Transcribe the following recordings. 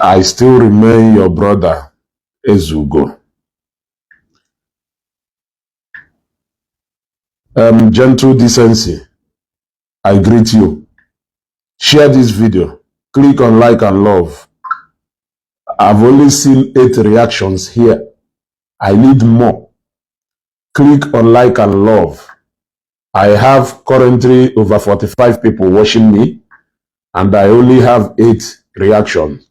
I still remain your brother, Ezugo. Gentle decency, I greet you. Share this video. Click on like and love. I've only seen 8 reactions here. I need more. Click on like and love. I have currently over 45 people watching me, and I only have 8 reactions.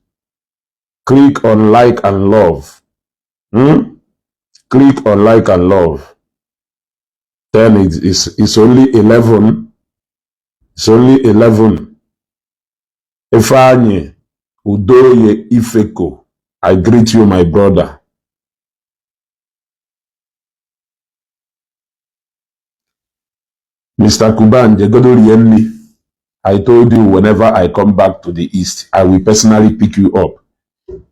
Click on like and love. Hmm? Click on like and love. Then it's only 11. It's only 11. Ifeanyi Udoye Ifeko, I greet you, my brother. Mr. Kuban Jegodo Rienli, I told you whenever I come back to the East, I will personally pick you up.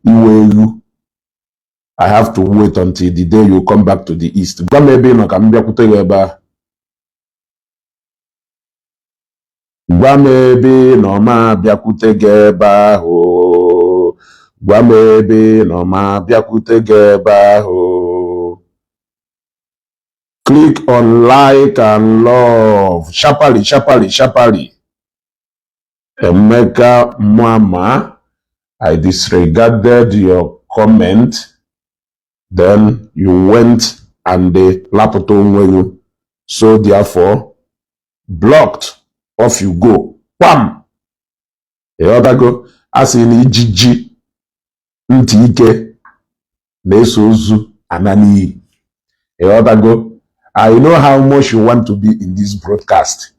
Iwe, I have to wait until the day you come back to the East. Gwa m ebe ị nọ ka m bịakwute gị ebe ahụ. Gwa m ebe ị nọ ma bịakwute gị ebe ahụ. Gwa m ebe ị nọ ma bịakwute gị ebe ahụ. Click on like and love. Sharply, sharply, sharply. Emeka Mwama, I disregarded your comment. Then you went and lapụta onwe gị. So therefore, blocked. Off you go. Kwam! Ịghọtago? A sị na ijiji ntị ike na-eso ozu ana n'iyi. Ịghọtago? I know how much you want to be in this broadcast.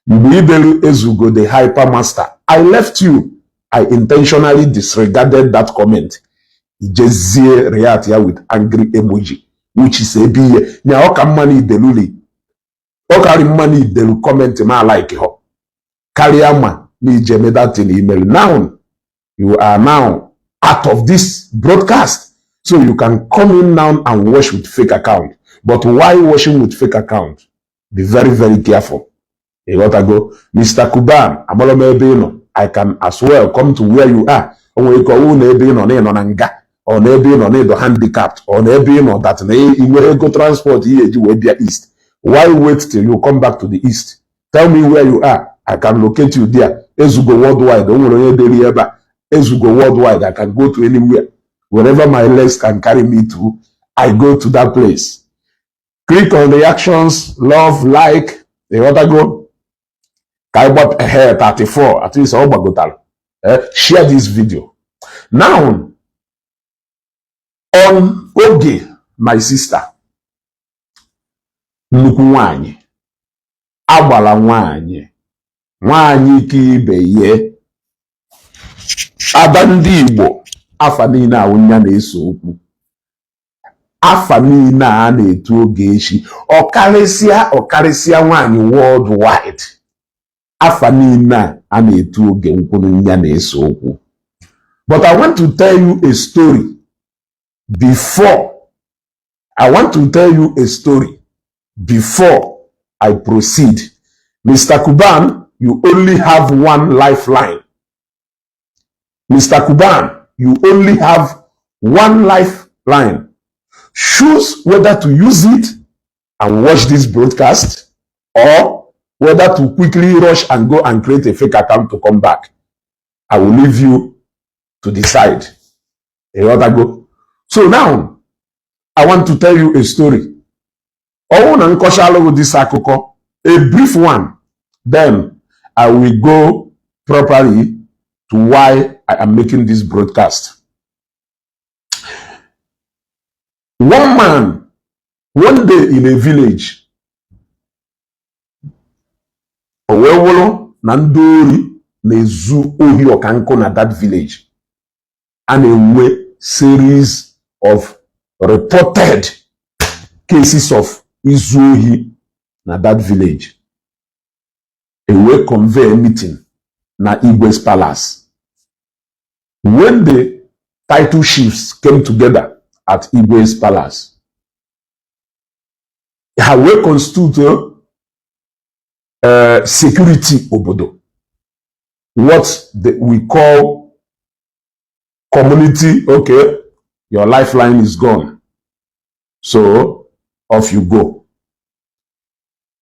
Mgbe idelu Ezugo the hyper master, I left you. I intentionally disregarded that comment. Ijezie react ya with angry emoji, which is ebe ihe. Nya ọ ka mma na ideluli. Ọ karị mma na idelu comment ma like họ. Karịa ma na ije me that thing email. Now, you are now out of this broadcast. So you can come in now and watch with fake account. But why washing with fake account? Be very, very careful. You gotta go. Mr. Kuban, amara m ebe ị nọ. I can as well come to where you are. O nwere ike ọwụ na ebe ị nọ na ị nọ na nga, ọ na ebe ị nọ na ịdọ handicapped, ọ na ebe ị nọ that na ị nwere ego transport ihe eji wee bịa east. Why wait till you come back to the east? Tell me where you are. I can locate you there. Ezugo worldwide. O nwere onye deri ebe a. Ezugo worldwide. I can go to anywhere. Wherever my legs can carry me to, I go to that place. Click on reactions, love, like. Ịghọtago? Ka anyị gbapụ ehe 34, at least ọ gbagotara. Share this video. Now, on oge my sister, nnukwu nwanyị, agbala nwanyị, nwanyị ike ibe ye, ada ndị Igbo, afa niile awụ ya na-eso okwu. Afa niile a na-etu Ogechi, ọkarịsịa ọkarịsịa nwanyị worldwide. Afa niile a na-etu oge nkwuru ya na-eso okwu. But I want to tell you a story before I want to tell you a story before I proceed. Mr. Kuban, you only have one lifeline. Mr. Kuban, you only have one lifeline. Choose whether to use it and watch this broadcast or whether to quickly rush and go and create a fake account to come back. I will leave you to decide. Ịghọtago? So now, I want to tell you a story. Ọwụ na nkọchalụgụ this akụkọ, a brief one, then I will go properly to why I am making this broadcast. One man, one day in a village, o wee wụrụ na ndị ori na-ezu ohi ọkankụ na that village. A na-enwe series of reported cases of izu ohi na that village. E wee convene meeting na Igwe's palace. When the title chiefs came together at Igwe's palace, ha wee constitute security obodo, what we call Community, okay, your lifeline is gone. So off you go.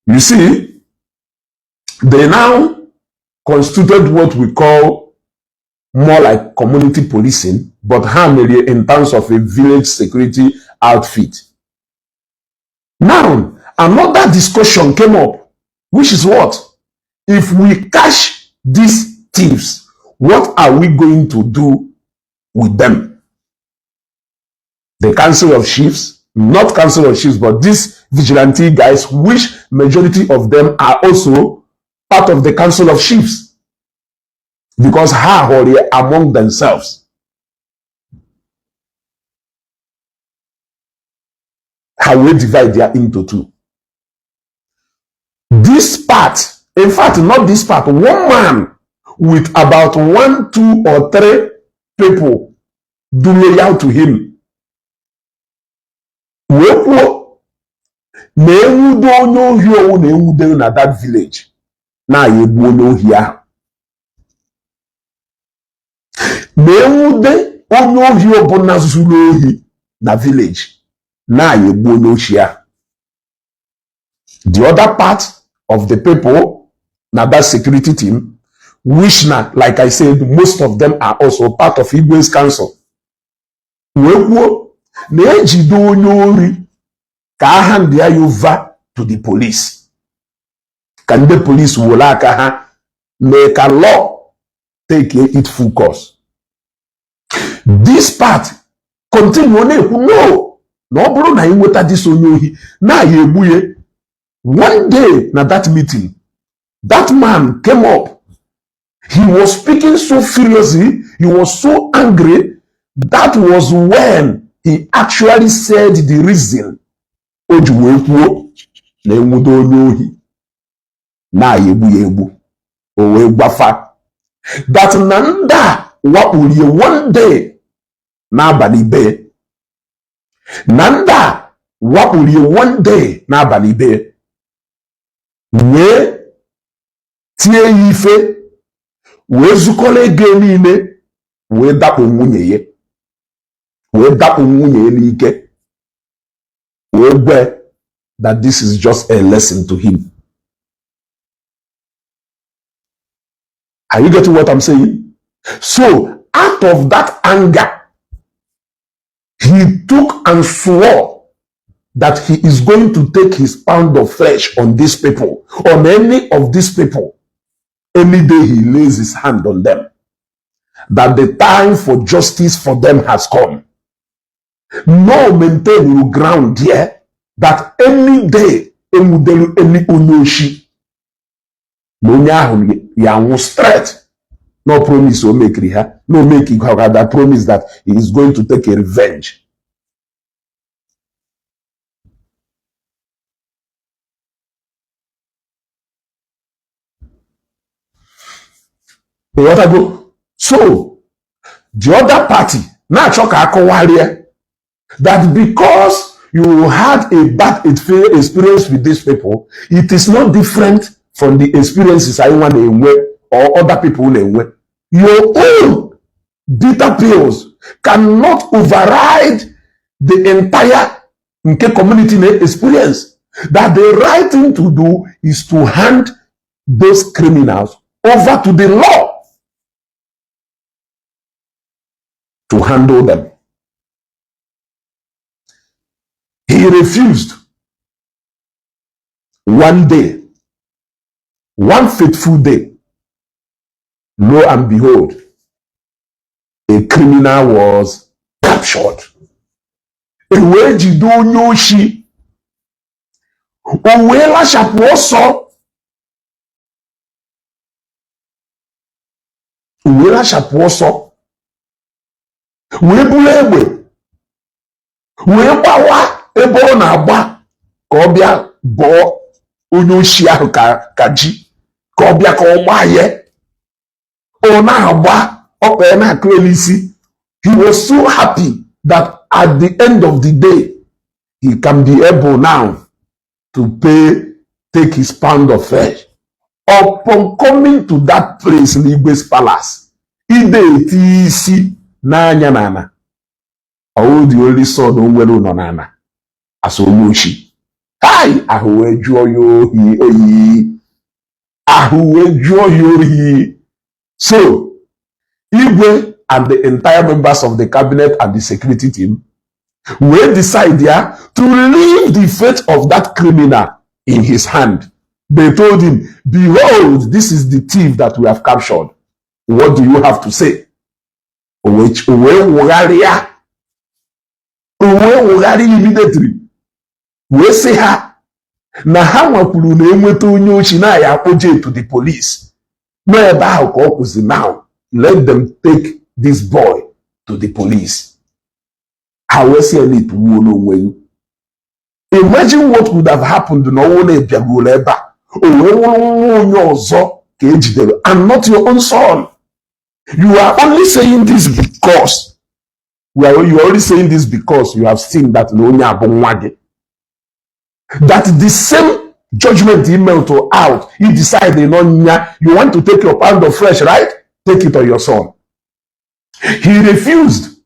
You see, they now constituted what we call more like community policing, but ha mere in terms of a village security outfit. Now, another discussion came up, which is what? If we catch these thieves, what are we going to do with them? The Council of Chiefs, not Council of Chiefs, but these vigilante guys, which majority of them are also part of the Council of Chiefs, because ha họrọ among themselves. Ha wee divide ya into two. This part, in fact, not this part, one man with about one, two, or three people do loyal to him wee kwuo na enwude onye ohi owu na enwude na that village na ya egbu onye ohi ahụ, na enwude onye ohi ọbụla zuru ohi na village na ya egbu onye ohi ahụ. The other part of the people na that security team, which na, like I said, most of them are also part of Igwe's council, wee kwuo na ejide onye ori ka a hand ya over to the police, ka ndị police were aka ha mee ka law take it full course. This part continue na-ekwu no, na ọ bụrụ na ị nweta this onye ohi na ya egbu ya. One day na that meeting, that man came up. He was speaking so furiously, he was so angry. That was when he actually said the reason o ji wee kwuo na enwude onye ohi na ya egbu ya egbu. O wee gwafa that na ndị a wakporie one day n'abalị be, na ndị a wakporie one day n'abalị be, wee tie ya ife, wee zukọrọ ego niile, wee dakpo nwunye ya, wee dakpo nwunye ya n'ike, wee gwe that this is just a lesson to him. Are you getting what I'm saying? So out of that anger, he took and swore that he is going to take his pound of flesh on these people, on any of these people, any day he lays his hand on them, that the time for justice for them has come. No maintain your ground here that any day enwudelu any onye oshi na onye ahụ ya nwụ straight. No promise o mekiri ha, no make ha that promise that he is going to take a revenge. Ịghọtago? So the other party na-achọ ka akọwarịa that because you had a bad experience with these people, it is not different from the experiences anyị nwa na-enwe or other people na-enwe. Your own bitter pills cannot override the entire nke community na experience, that the right thing to do is to hand those criminals over to the law to handle them. He refused. One day, one fateful day, lo and behold, a criminal was captured. E wee jide onye oshi, o wee lachapụ ọsọ, o wee lachapụ ọsọ, wee buru egbe, wee gbawa ebe ọ na-agba ka ọ bịa bọọ onye oshi ahụ ka ji, ka ọ bịa ka ọ gbaa ya. Ọ na-agba ọkpa ya na-akụ elu isi. He was so happy that at the end of the day, he can be able now to pay, take his pound of flesh. Upon coming to that place in Igwe's palace, ide eti isi N'anya n'ana, ọwụ the only son o nwere nọ n'ana as onye oshi. Hai, ahụ wee jụọ ya ohi oyi, ahụ wee jụọ ya oyi. So Igwe and the entire members of the cabinet and the security team wee decide ya to leave the fate of that criminal in his hand. They told him, "Behold, this is the thief that we have captured. What do you have to say?" O wee wụgharịa, o wee wụgharịa immediately, wee sị ha na ha nwakwuru na enweta onye ochi na ya akpọje to the police. Nọ ebe ahụ ka ọ kwụzi. Now let them take this boy to the police. Ha wee sị ya na ituwuo n'onwe ya. Imagine what would have happened na ọnwụ na-ebịaruola ebe a, o wee wụrụ nwa onye ọzọ ka ejidere and not your own son. You are only saying this because you have seen that na onye a bụ nwa gị, that the same judgment he melt out, he decide na you want to take your pound of flesh, right? Take it on your son. He refused,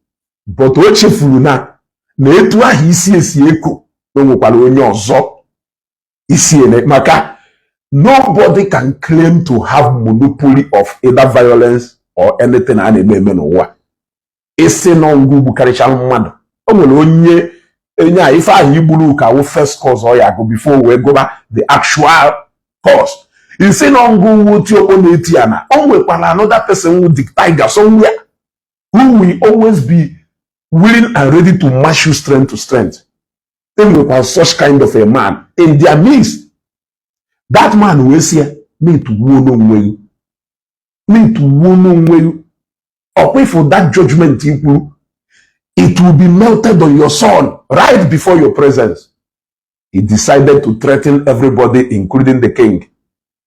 but o chefuru na etu ahụ isi esi eko na o nwekwara onye ọzọ isi ene, maka nobody can claim to have monopoly of either violence or anything a na-eme eme n'ụwa. Isi nọ ngwa ugbu karịchara mmadụ, o nwere onye enye a ife ahụ igburu ka wụ first cause ọ ya agụ before wee gụba the actual cause. Isi nọ ngụ uwe otu okpo na-eti ya na o nwekwara another person who the tiger somewhere who will always be willing and ready to match you strength to strength. E nwekwara such kind of a man in their midst. That man wee sị ya na-etuwuo n'onwe gị, na-etuwuo n'onwe gị. Ọkwa for that judgment i kwuru, it will be melted on your son right before your presence. He decided to threaten everybody, including the king.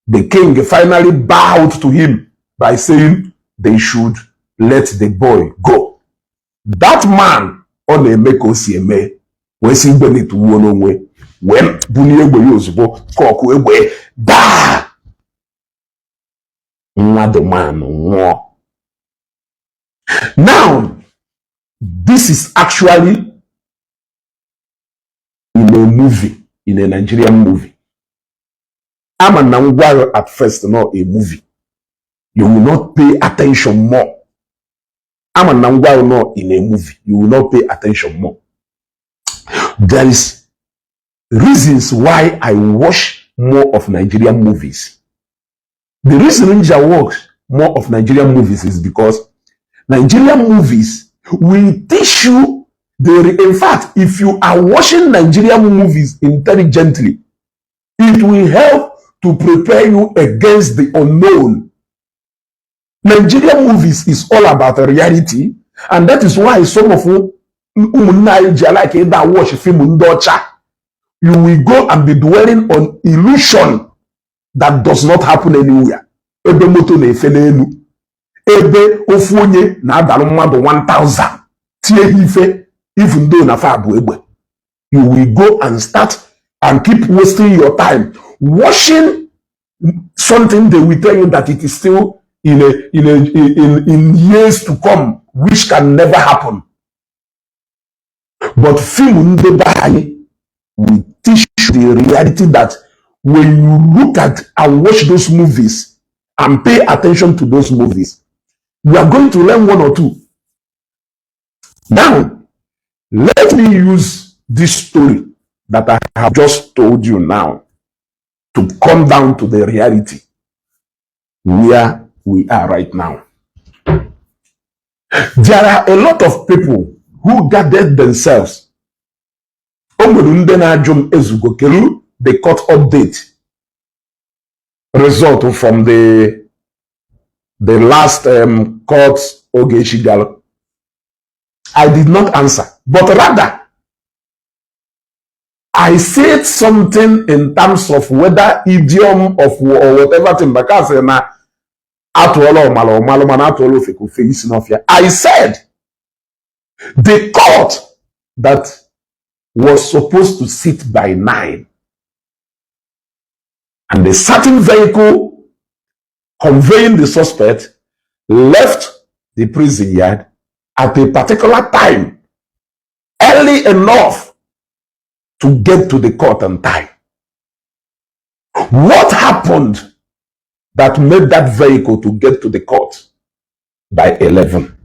The king finally bowed to him by saying they should let the boy go. That man, ọ na-eme ka o si eme, wee sị igwe na-etuwuo n'onwe, wee bulie egbe ya ozugbo ka ọkụ egbe daa, nwa the man nwụọ. Now this is actually in a movie, in a Nigerian movie. Ama na ngwa at first not a movie, you will not pay attention more. Ama na ngwa not in a movie, you will not pay attention more. There is reasons why I watch more of Nigerian movies. The reason I watch more of Nigerian movies is because Nigerian movies will teach you the in fact, if you are watching Nigerian movies intelligently, it will help to prepare you against the unknown. Nigerian movies is all about reality, and that is why some of ụmụnne anyị ji like ịda watch film ndị ọcha. You will go and be dwelling on illusion that does not happen anywhere, ebe moto na-efe n'elu, ebe ofu onye na-adarụ mmadụ 1000 tie ha ife, even though na fa bụ egbe. You will go and start and keep wasting your time watching something they will tell you that it is still in years to come, which can never happen. But film ndị be anyị will teach you the reality that when you look at and watch those movies and pay attention to those movies, you are going to learn one or two. Now, let me use this story that I have just told you now to come down to the reality where we are right now. There are a lot of people who gathered themselves. O nwere ndị na-ajụ m, ezugo kelu the court update result from the last court Ogechi gara. I did not answer, but rather I said something in terms of whether idiom of or whatever thing, because na atụọla ọmala ọmalụ mana atụọla ofe ka ofe isi n'ọfịa. I said the court that was supposed to sit by 9 and a certain vehicle conveying the suspect left the prison yard. at a particular time, early enough to get to the court on time. What happened that made that vehicle to get to the court by 11?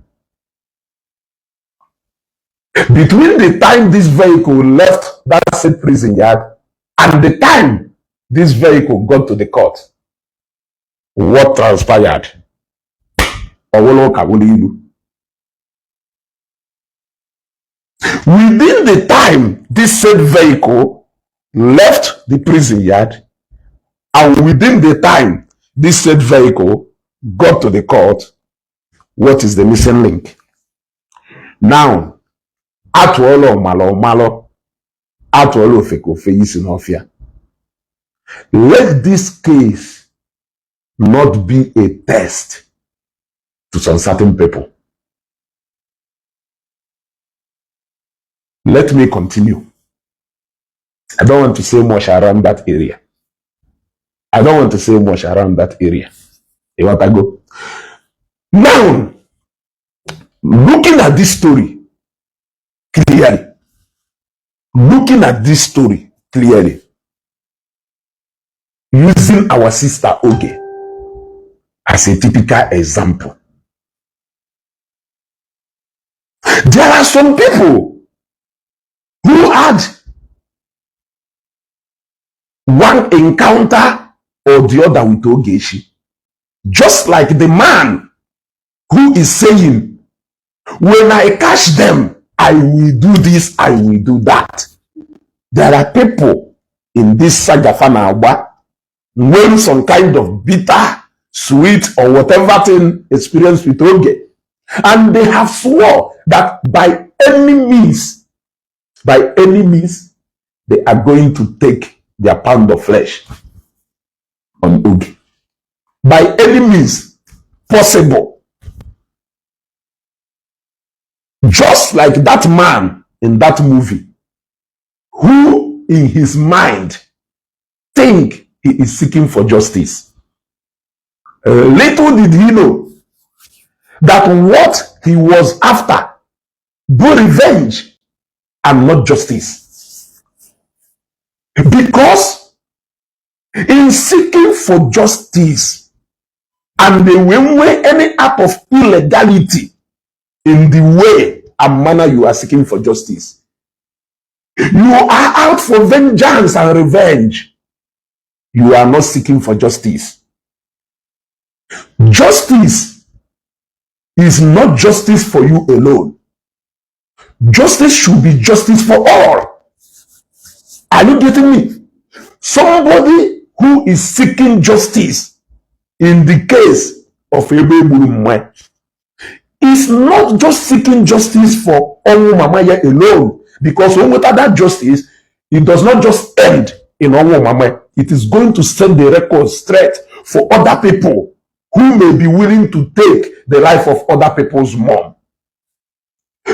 Between the time this vehicle left that same prison yard and the time this vehicle got to the court, what transpired? Ọwụlụ ụka wụlụ ilu. Within the time this said vehicle left the prison yard and within the time this said vehicle got to the court, what is the missing link? Now, atụọla ọmalụ ọmalụ, atụọla ofeke ofe isi n'ọfịa. Let this case not be a test to some certain people. Let me continue. I don't want to say much around that area. I don't want to say much around that area. You want to go? Now, looking at this story clearly, looking at this story clearly, using our sister Oge as a typical example, there are some people who had one encounter or the other with Ogechi. Just like the man who is saying, "When I catch them, I will do this, I will do that." There are people in this saga fa na-agba when some kind of bitter, sweet, or whatever thing experience with Oge. And they have swore that by any means, they are going to take their pound of flesh on Oge. By any means possible. Just like that man in that movie who in his mind think he is seeking for justice. Little did he know that what he was after bụ revenge and not justice. Because in seeking for justice and they will any act of illegality in the way and manner you are seeking for justice, you are out for vengeance and revenge. You are not seeking for justice. Justice is not justice for you alone. Justice should be justice for all. Are you getting me? Somebody who is seeking justice in the case of Ebe Gburu Mma is not just seeking justice for ọnwụ mama ya alone, because when without that justice, it does not just end in ọnwụ mama. It is going to set the record straight for other people who may be willing to take the life of other people's mom.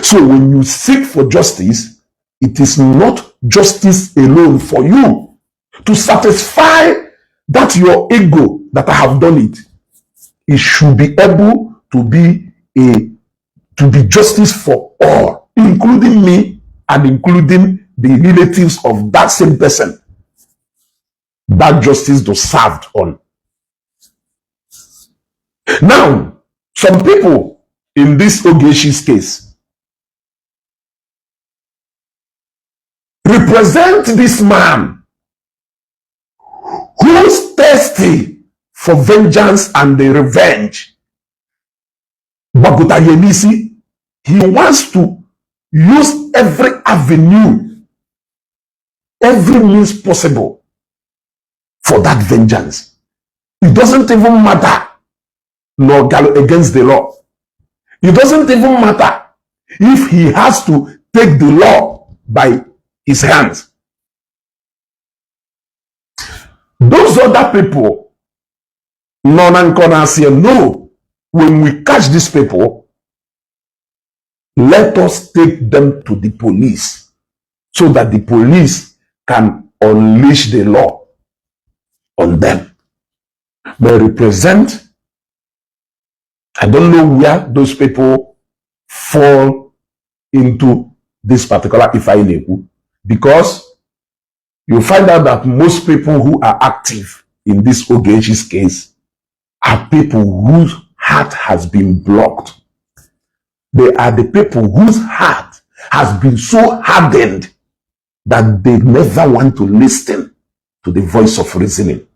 So when you seek for justice, it is not justice alone for you to satisfy that your ego that I have done it. It should be able to be justice for all, including me and including the relatives of that same person that justice was served on. Now, some people in this Ogechi's case represent this man who's thirsty for vengeance and the revenge. Gbagota ya n'isi. He wants to use every avenue, every means possible for that vengeance. It doesn't even matter no against the law. It doesn't even matter if he has to take the law by his hands. Those other people, nọ na nkọ na-asị, "No, when we catch these people, let us take them to the police so that the police can unleash the law on them." May represent, I don't know where those people fall into this particular ife anyị na-ekwu, because you find out that most people who are active in this Ogechi's case are people whose heart has been blocked. They are the people whose heart has been so hardened that they never want to listen to the voice of reasoning.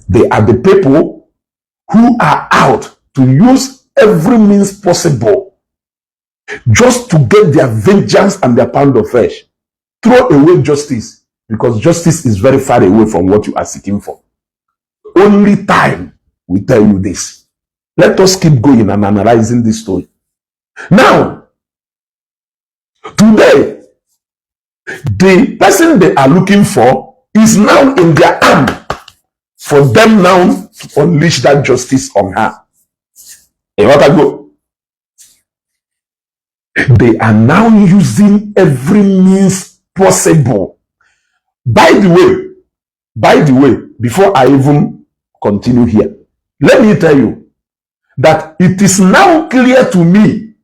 They are the people who are out to use every means possible just to get their vengeance and their pound of flesh. Throw away justice, because justice is very far away from what you are seeking for. Only time will tell you this. Let us keep going and analyzing this story. Now, today, the person they are looking for is now in their arm for them now to unleash that justice on her. Go. They are now using every means possible. By the way, before I even continue here, let me tell you that it is now clear to me.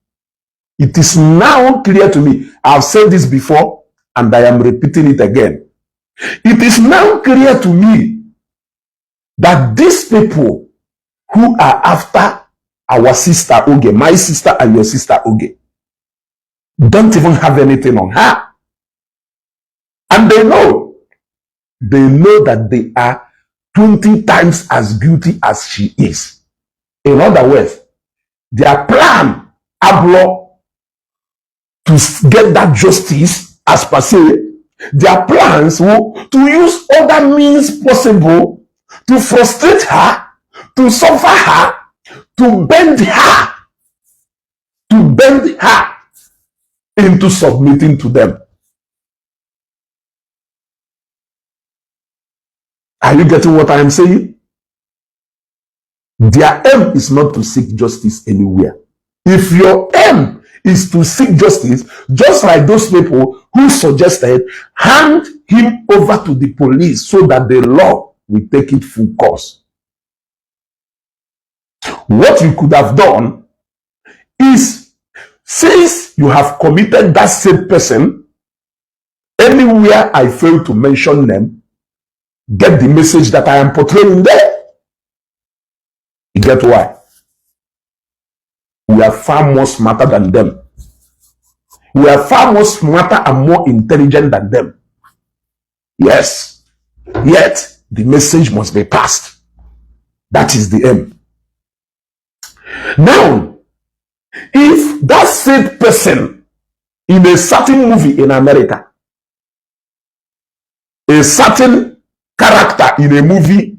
It is now clear to me. I've said this before and I am repeating it again. It is now clear to me that these people who are after our sister Oge, my sister and your sister Oge, don't even have anything on her. And they know that they are 20 times as guilty as she is. In other words, their plan, ablo, to get that justice as per se, their plans were to use other means possible to frustrate her, to suffer her, to bend her into submitting to them. Are you getting what I am saying? Their aim is not to seek justice anywhere. If your aim is to seek justice, just like those people who suggested, hand him over to the police so that the law will take it full course. What you could have done is, since you have committed that same person, anywhere I fail to mention them, get the message that I am portraying there. You get why? We are far more smarter than them. We are far more smarter and more intelligent than them. Yes. Yet, the message must be passed. That is the aim. Now, if that same person in a certain movie in America, a certain character in a movie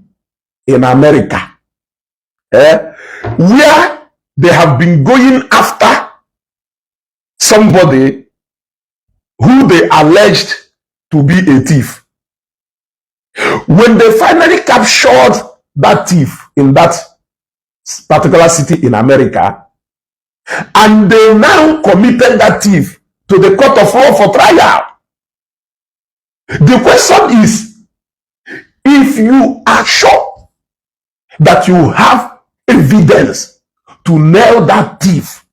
in America, where they have been going after somebody who they alleged to be a thief. When they finally captured that thief in that particular city in America, and they now committed that thief to the court of law for trial. The question is, if you are sure that you have evidence to nail that thief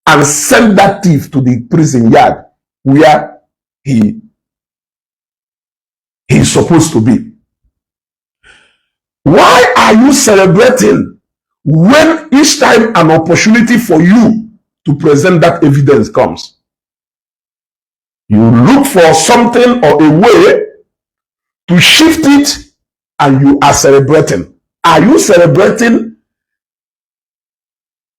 and send that thief to the prison yard where he is supposed to be, why are you celebrating when each time an opportunity for you to present that evidence comes? You look for something or a way to shift it and you are celebrating. Are you celebrating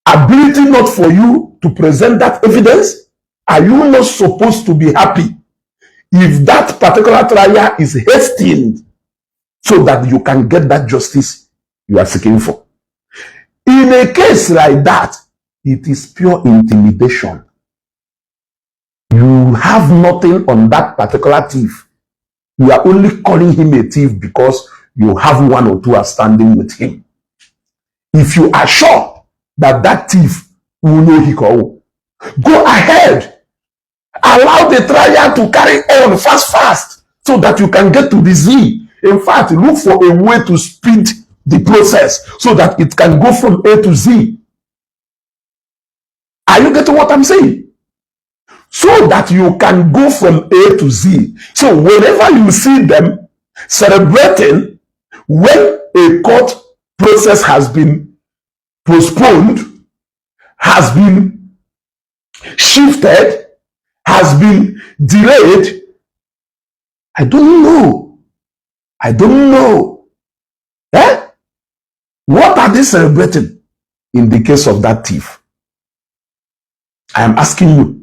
ability not for you to present that evidence? Are you not supposed to be happy if that particular trial is hastened so that you can get that justice you are seeking for? In a case like that, it is pure intimidation. You have nothing on that particular thief. You are only calling him a thief because you have one or two are standing with him. If you are sure that that thief will know he go ahead. Allow the trial to carry on fast, fast, so that you can get to the Z. In fact, look for a way to speed the process so that it can go from A to Z. Are you getting what I'm saying? So that you can go from A to Z. So whenever you see them celebrating when a court process has been postponed, has been shifted, has been delayed, I don't know. I don't know. Eh? What are they celebrating in the case of that thief? I am asking you.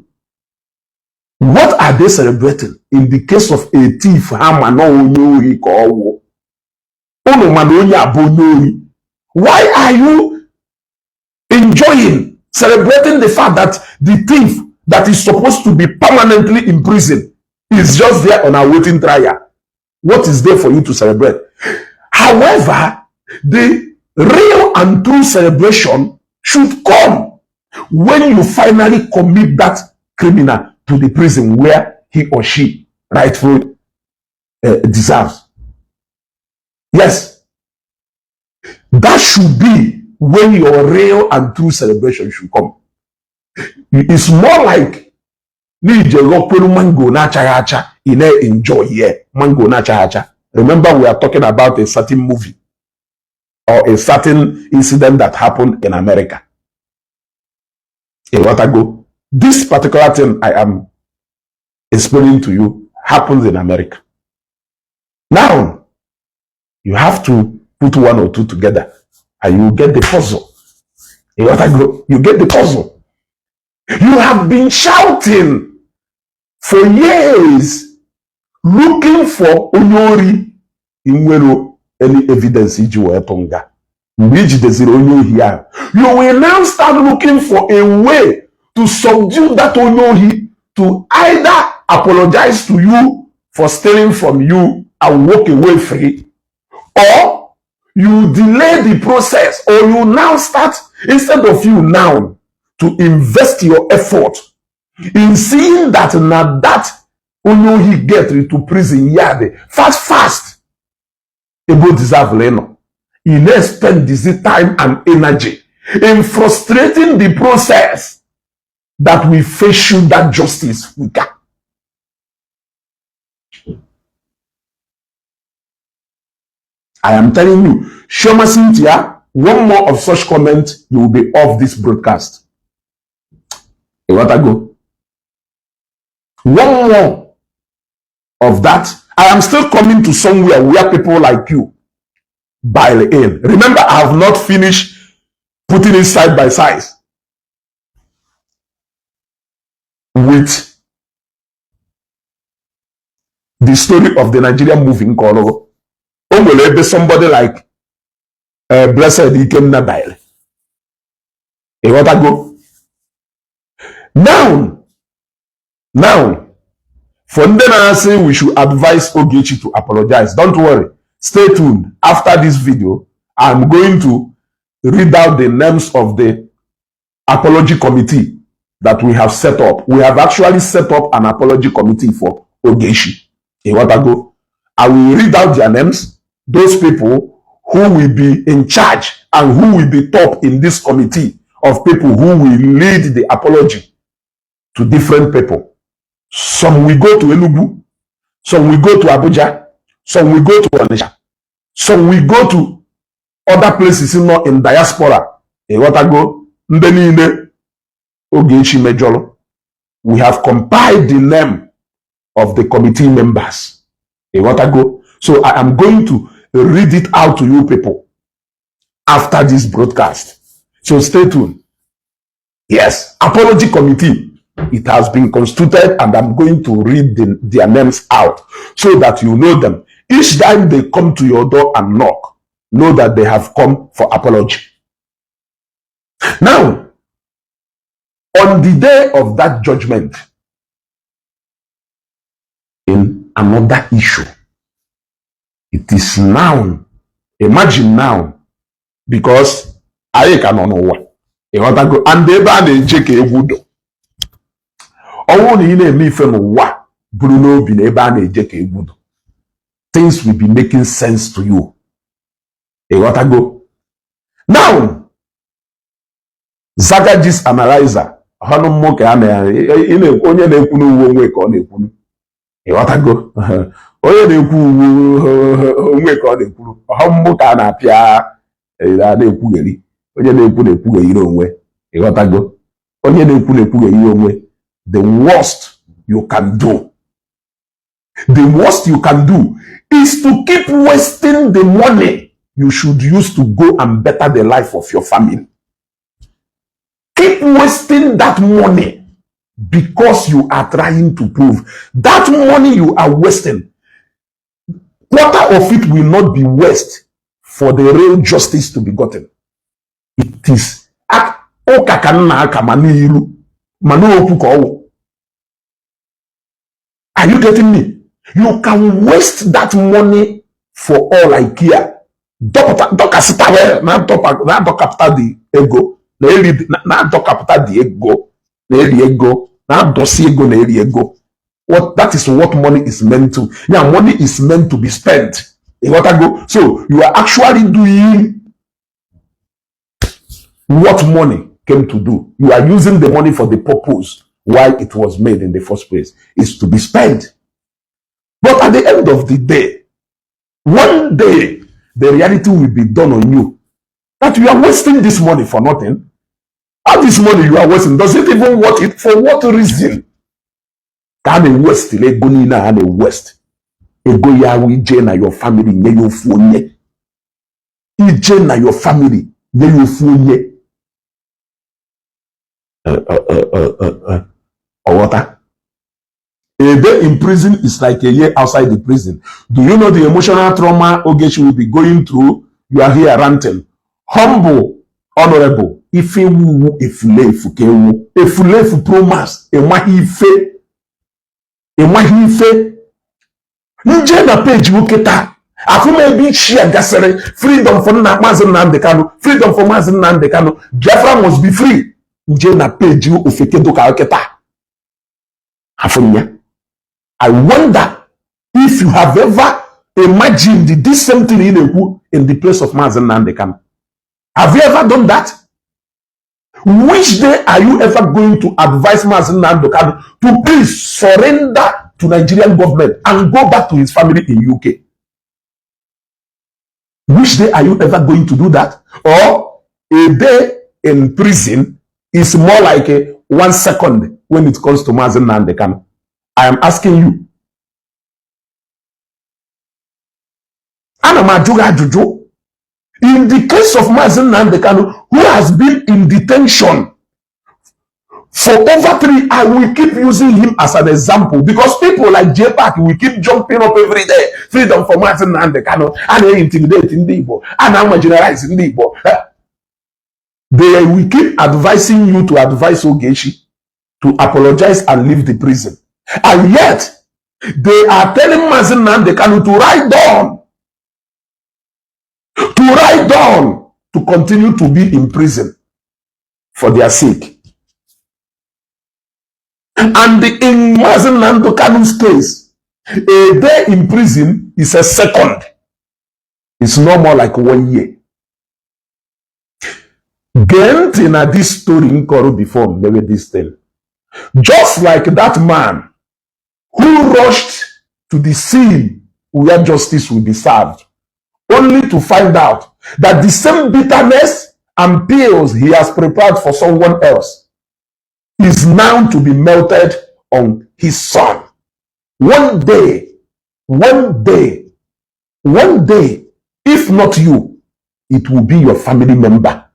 What are they celebrating in the case of a thief ha ma na onye ohi ka ọ wụ? Unu ma na onye a bụ onye ohi. Why are you enjoying, celebrating the fact that the thief that is supposed to be permanently in prison is just there on awaiting trial? What is there for you to celebrate? However, the real and true celebration should come when you finally commit that criminal to the prison where he or she rightfully deserves. Yes, that should be when your real and true celebration should come. It's more like n'ije ghọkwuru mango na-achaghị acha, ị na-enjoy here mango na-achaghị acha. Remember, we are talking about a certain movie or a certain incident that happened in America. Ịghọtago? This particular thing I am explaining to you happens in America. Now, you have to put one or two together and you get the puzzle. Ịghọtago? You get the puzzle. You have been shouting for years looking for onye ori nwere any evidence iji wee tụ nga. Mgbe i jideziri onye ohi ahụ, you will now start looking for a way to subdue that onye ohi to either apologize to you for stealing from you and walk away free, or you delay the process, or you now start, instead of you now to invest your effort in seeing that na that onye ohi get to prison yard fast fast ebe o deserve ịnọ, ị na-spend this time and energy in frustrating the process that will face you that justice quicker. I am telling you, Shoma Cynthia, one more of such comment, you will be off this broadcast. Ịghọtago? One more of that. I am still coming to somewhere where people like you buy in. Remember, I have not finished putting it side by side with the story of the Nigerian movie Nkolo. O nwere ebe somebody like Blessed Ikenna baile. Ịghọtago? Now, for ndị na-asị we should advise Ogechi to apologize, don't worry. Stay tuned. After this video, I'm going to read out the names of the apology committee that we have set up. We have actually set up an apology committee for Ogechi. Ịghọtago? I will read out their names, those people who will be in charge and who will be top in this committee of people who will lead the apology to different people. Some will go to Enugu, some will go to Abuja, some will go to Onitsha, some will go to other places nọ in diaspora. Ịghọtago? Ndị niile Ogechi mejọrọ, we have compiled the name of the committee members. Ịghọtago? So I am going to read it out to you people after this broadcast, so stay tuned. Yes, apology committee, it has been constituted, and I'm going to read their names out so that you know them. Each time they come to your door and knock, know that they have come for apology. Now, on the day of that judgment, in another issue, it is now, imagine now, because anyị ka nọ n'ụwa, ịghọtago, and ebe a na-eje ka egwu do ọnwụ na ị na-eme ife n'ụwa bụrụ n'obi na ebe a na-eje ka egwu do, things will be making sense to you. Ịghọtago? Now, Zagajis Analyzer Ọhanụ mmụ ka a na ị na-ekwu, onye na-ekwu n'uwe onwe ka ọ na-ekwunu. Ịghọtago? Onye na-ekwu uwe onwe ka ọ na-ekwuru. Ọha mmụ ka a na-apịa, a na-ekwugheri. Onye na-ekwu na-ekwugheri onwe. Ịghọtago? Onye na-ekwu na-ekwugheri onwe. The worst you can do, the worst you can do is to keep wasting the money you should use to go and better the life of your family. Keep wasting that money because you are trying to prove. That money you are wasting, quarter of it will not be waste for the real justice to be gotten. It is ụka ka nna aka ma n'ilu ma n'okwu ka ọwụ. Are you getting me? You can waste that money for all I care. Dọkasịta na-adọkapụta the ego na-eri, na-adọkapụta the ego na-eri ego, na-adọsi ego na-eri ego. What that is what money is meant to. Yeah, money is meant to be spent. Ịghọtago? So you are actually doing what money came to do. You are using the money for the purpose why it was made in the first place, is to be spent. But at the end of the day, one day the reality will be done on you that you are wasting this money for nothing. All this money you are wasting, does it even worth it? For what reason ka a na-waste ego niile a na-waste ego ya ahụ? Ije na your family nye ya ofu onye, ije na your family nye ya ofu onye, ọghọta. A day in prison is like a year outside the prison. Do you know the emotional trauma Ogechi will be going through? You are here ranting. Humble, honorable, ife wuwu efulefu ka ewu efulefu promas. Ịmaghị ife, ịmaghị ife. Nje na peji nwoke taa, afụ m ebe ichi a gasịrị freedom for nna Maazị Nnamdi Kanu, freedom for Maazị Nnamdi Kanu, Biafra must be free. Nje na peji ofekedo ka kịta afụ m ya. I wonder if you have ever imagined this same thing ị na-ekwu in the place of Maazị Nnamdi Kanu. Have you ever done that? Which day are you ever going to advise Maazị Nnamdi Kanu to please surrender to Nigerian government and go back to his family in UK? Which day are you ever going to do that? Or a day in prison is more like a 1 second when it comes to Maazị Nnamdi Kanu? I am asking you. Ana m ajụ gị ajụjụ. In the case of Maazị Nnamdi Kanu, who has been in detention for over three, I will keep using him as an example because people like J Park will keep jumping up every day. Freedom for Maazị Nnamdi Kanu. A na-intimidate ndị Igbo. A na-marginalize ndị Igbo. They will keep advising you to advise Ogechi to apologize and leave the prison. And yet, they are telling Maazị Nnamdi Kanu to ride on. To ride on. To continue to be in prison for their sake. And in Maazị Nnamdi Kanu's case, a day in prison is a second. It's no more like one year. Gee ntị na this story m kọrọ before mewe this thing. Just like that man who rushed to the scene where justice will be served, only to find out that the same bitterness and pills he has prepared for someone else is now to be melted on his son. One day, one day, one day, if not you, it will be your family member.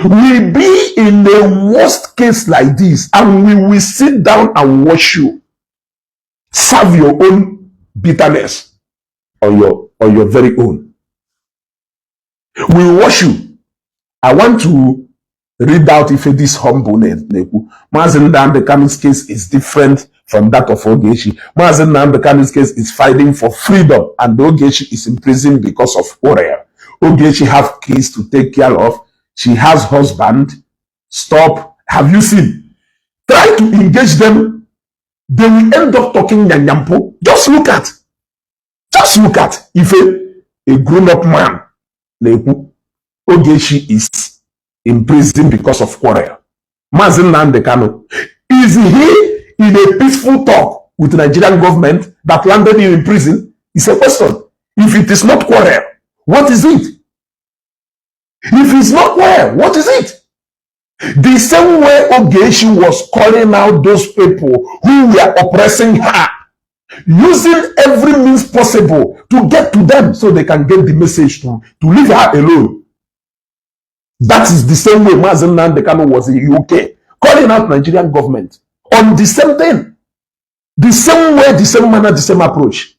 Will be in a worst case like this, and we will sit down and watch you serve your own bitterness on your very own. We watch you. I want to read out if this humble na-ekwu. Maazị Nnamdi Kanu's case is different from that of Ogechi. Maazị Nnamdi Kanu's case is fighting for freedom, and Ogechi is in prison because of quarrel. Ogechi have kids to take care of. She has husband. Stop. Have you seen? Try to engage them. They will end up talking nyanyampo. Just look at. Just look at. If a grown-up man na-ekwu, Ogechi is in prison because of quarrel. Mazi Nnamdi Kanu, is he in a peaceful talk with the Nigerian government that landed him in prison? It's a question. If it is not quarrel, what is it? If it's not quarrel, what is it? The same way Ogechi was calling out those people who were oppressing her, using every means possible to get to them so they can get the message to leave her alone. That is the same way Mazi Nnamdi Kanu was in UK, calling out Nigerian government on the same thing. The same way, the same manner, the same approach.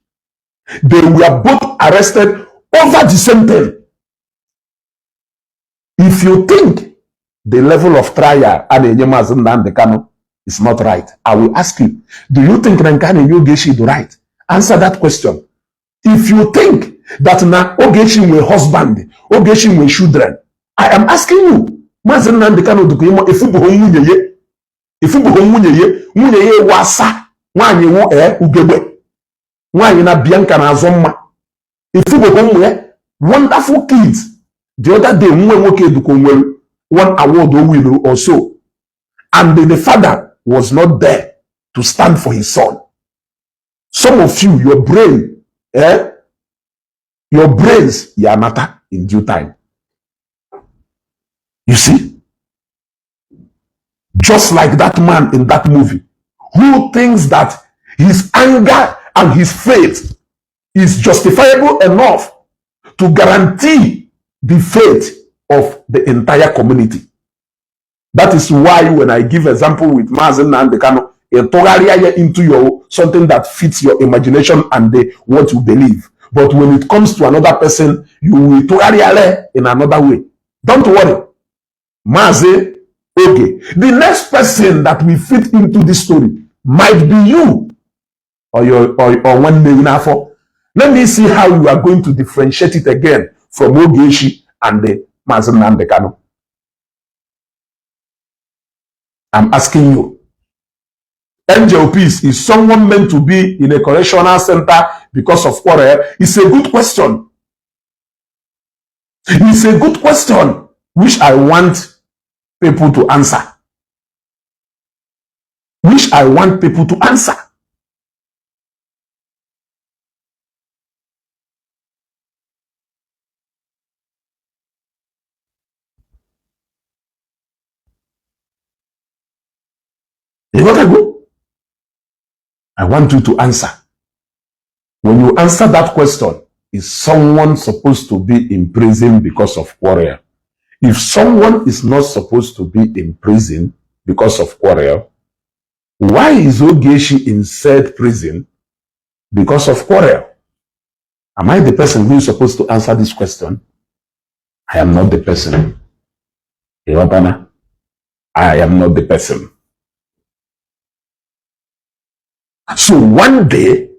They were both arrested over the same thing. If you think the level of trial a na-enye Mazi Nnamdi Kanu is not right, I will ask you, do you think na nke a na-enye Ogechi dị right? Answer that question. If you think that na Ogechi nwe husband, Ogechi nwe children, I am asking you, Mazi Nnamdi Kanu dịka ịmụ efubughị nwunye ya, efubughị nwunye ya, nwunye ya ewu asa, nwaanyị wu ee ugegbe, nwaanyị na Bianca na-azụ mma, efubughị ụmụ ya, wonderful kids. The other day, nwa nwoke duka nwere one award o win or so, and the father was not there to stand for his son. Some of you, your brain, eh, your brains, ya matter in due time. You see? Just like that man in that movie who thinks that his anger and his faith is justifiable enough to guarantee the fate of the entire community. That is why when I give example with Mazi Nnamdi Kanu, ịtụgharịa ya into your something that fits your imagination and what you believe. But when it comes to another person, you will tụgharịa in another way. Don't worry. Mazi, okay. The next person that will fit into this story might be you or your or one name n'afọ. Let me see how you are going to differentiate it again from Ogechi and the Mazi Nnamdi Kanu. I'm asking you. Angel Peace, is someone meant to be in a correctional center because of quarrel? It's a good question. It's a good question which I want people to answer. Which I want people to answer. You got to go? I want you to answer. When you answer that question, is someone supposed to be in prison because of quarrel? If someone is not supposed to be in prison because of quarrel, why is Ogechi in said prison because of quarrel? Am I the person who is supposed to answer this question? I am not the person. Ịghọtana? I am not the person. So one day,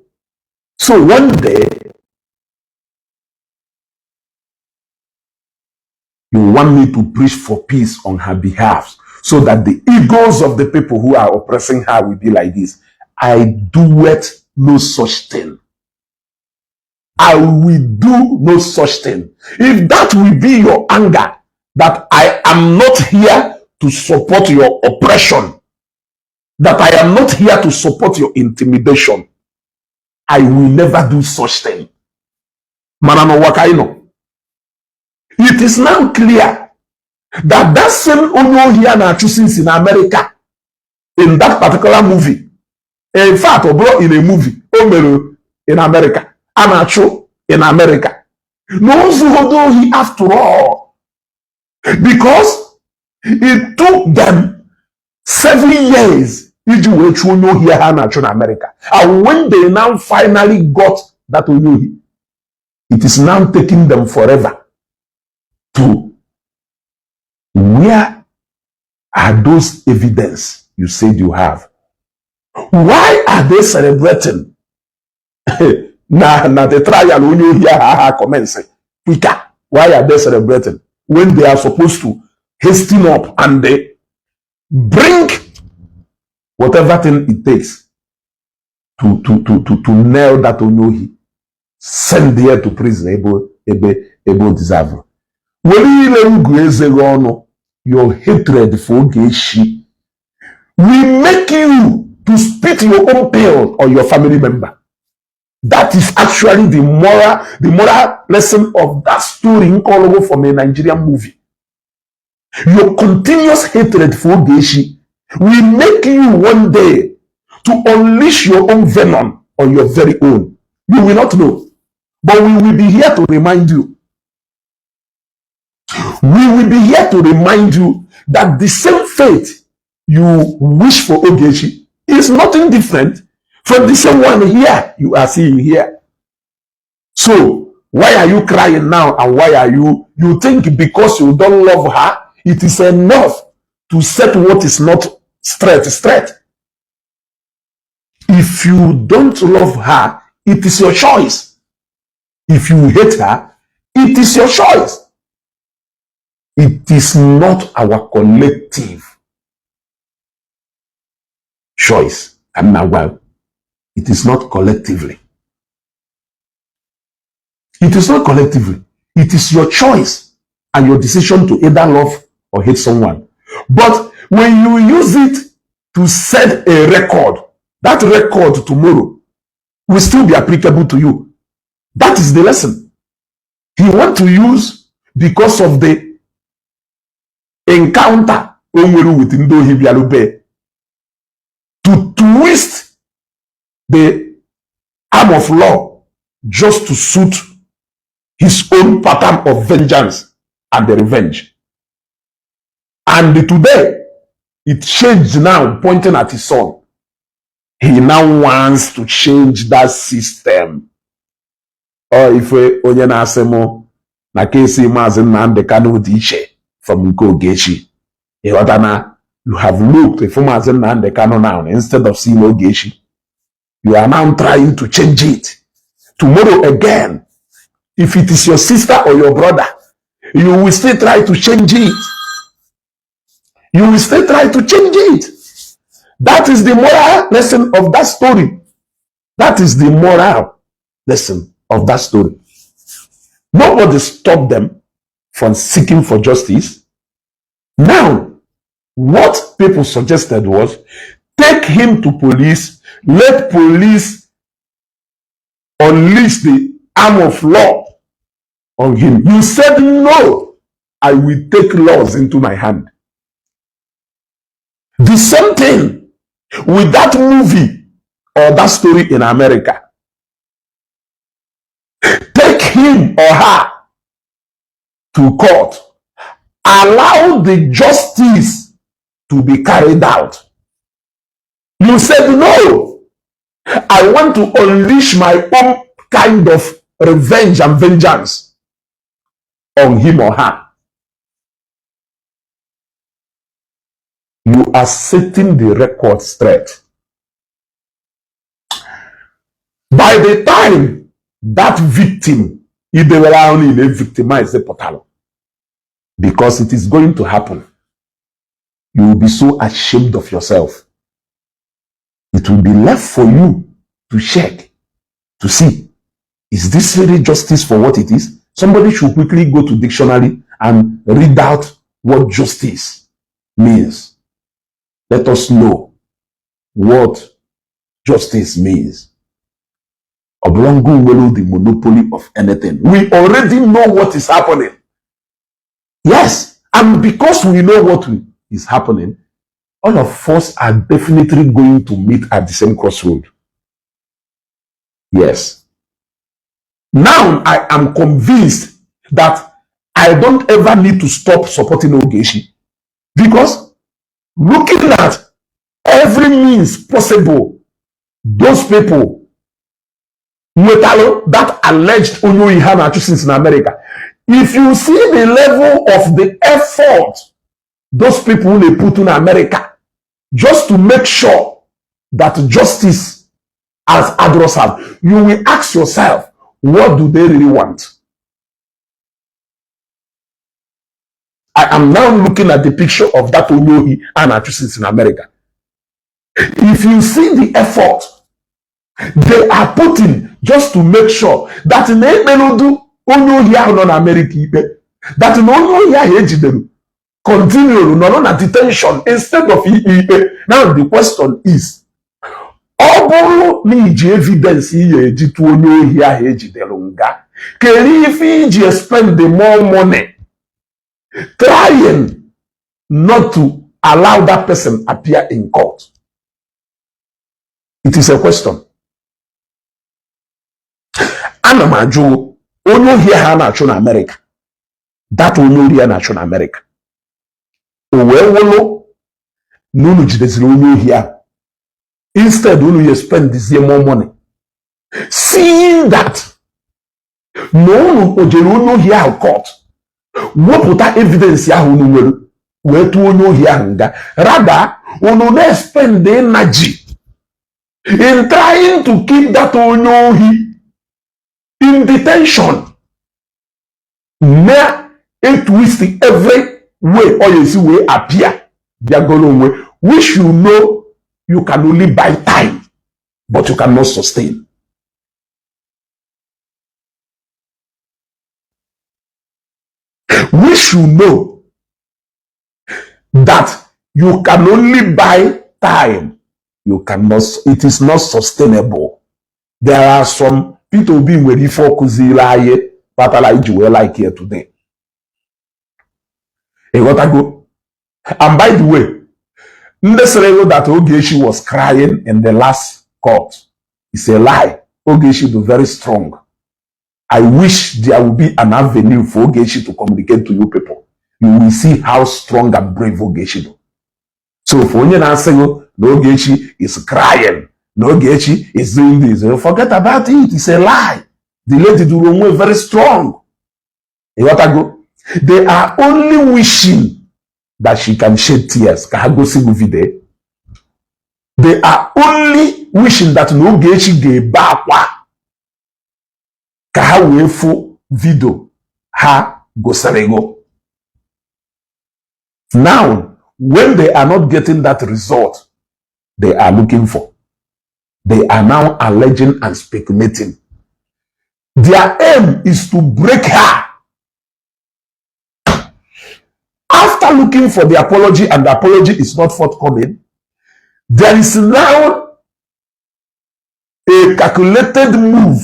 you want me to preach for peace on her behalf so that the egos of the people who are oppressing her will be like this. I do it no such thing. I will do no such thing. If that will be your anger, that I am not here to support your oppression, that I am not here to support your intimidation, I will never do such thing. Mana n'ụwa ka anyị nọ. It is now clear that that same onye ohi a na-achụ since in America, in that particular movie, in fact, ọ bụrụ in a movie, o mere in America, a na-achụ in America. Na o zugodo ohi after all. Because it took them 7 years iji wee chụọ onye ohi ha na-achụ na America. And when they now finally got that onye ohi, it is now taking them forever to, where are those evidence you said you have? Why are they celebrating na the trial onye ohi ahụ aha commence quicker? Why are they celebrating when they are supposed to hasten up and they bring whatever thing it takes to nail that onye ohi, send there to prison ebe o deserve? Were ile ngụ eze gị ọnụ. Your hatred for Ogechi Will make you to spit your own pill on your family member. That is actually the moral lesson of that story nkọlọgọ from a Nigerian movie. Your continuous hatred for Ogechi will make you one day to unleash your own venom on your very own. You will not know. But we will be here to remind you. We will be here to remind you that the same fate you wish for Ogechi is nothing different from the same one here you are seeing here. So, why are you crying now, and why are you, you think because you don't love her, it is enough to set what is not straight, straight? If you don't love her, it is your choice. If you hate her, it is your choice. It is not our collective choice. I'm not well. It is not collectively. It is not collectively. It is your choice and your decision to either love or hate someone. But when you use it to set a record, that record tomorrow will still be applicable to you. That is the lesson. He want to use because of the encounter o nwere with ndị ohi bịarube to twist the arm of law just to suit his own pattern of vengeance and the revenge. And today, it changed now, pointing at his son. He now wants to change that system. Ọ ife onye na-asị mụ na case Maazị Nnamdi Kanu dị iche from nke Ogechi. Ịghọta na you have looked if Maazị Nnamdi Kanu now instead of seeing Ogechi. You are now trying to change it. Tomorrow again, if it is your sister or your brother, you will still try to change it. You will still try to change it. That is the moral lesson of that story. That is the moral lesson of that story. Nobody stopped them from seeking for justice. Now, what people suggested was take him to police, let police unleash the arm of law on him. You said, "No, I will take laws into my hand." The same thing with that movie or that story in America. Take him or her to court. Allow the justice to be carried out. You said, "No, I want to unleash my own kind of revenge and vengeance on him or her." You are setting the record straight. By the time that victim idewere ahụ niile victimize pụtara, because it is going to happen, you will be so ashamed of yourself. It will be left for you to check to see, is this really justice for what it is? Somebody should quickly go to dictionary and read out what justice means. Let us know what justice means. Oblongo nwere the monopoly of anything. We already know what is happening. Yes, and because we know what is happening, all of us are definitely going to meet at the same crossroad. Yes. Now I am convinced that I don't ever need to stop supporting Ogechi, because looking at every means possible, those people nwetalụ that alleged onye ohi ha na-achụ since in America. If you see the level of the effort those people they put in America just to make sure that justice as addressed, you will ask yourself, what do they really want? I am now looking at the picture of that onye ohi a na-achụ since in America. If you see the effort they are putting just to make sure that na ekpeludu onye ohi ahụ nọ na America ikpe, that na onye ohi ahụ ejidere Continue nọrọ na detention instead of ikpe ikpe. Now the question is, ọ bụrụ na iji evidence ihe eji tụọ onye ohi ahụ ejidere nga, kedu ife iji spend the more money trying not to allow that person appear in court? It is a question. Ana m ajụ, onye ohi ahụ a na-achụ na Amerịka, that onye ori a na-achụ na Amerịka, o wee wụlụ na unu jideziri onye ohi ahụ, instead unu ya spendizie more money seeing that na unu kpojere onye ohi ahụ court, wepụta evidence ahụ unu nwere wee tụọ onye ohi ahụ nga, rather unu na-spend energy in trying to keep that onye ohi in detention, na twist every way ọ ya esi wee appear bịagoro onwe, which you know you can only buy time but you cannot sustain. Which you know that you can only buy time, you cannot, it is not sustainable. There are some Peter Obi nwere ife ọ kụziri anyị kpatara iji wee like here today. Ịghọtago? And by the way, ndị sịrị that Ogechi was crying in the last court is a lie. Ogechi do very strong. I wish there will be an avenue for Ogechi to communicate to you people. You will see how strong and brave Ogechi do. So for onye na-asị gị na Ogechi is crying, na Ogechi is doing this, forget about it. It's a lie. The lady duru onwe very strong. Ịghọtago? They are only wishing that she can shed tears ka ha gosi gị video. They are only wishing that na Ogechi ga-ebe akwa ka ha wee fụ video ha gosiri gị. Now, when they are not getting that result they are looking for, they are now alleging and speculating. Their aim is to break her. After looking for the apology and the apology is not forthcoming, there is now a calculated move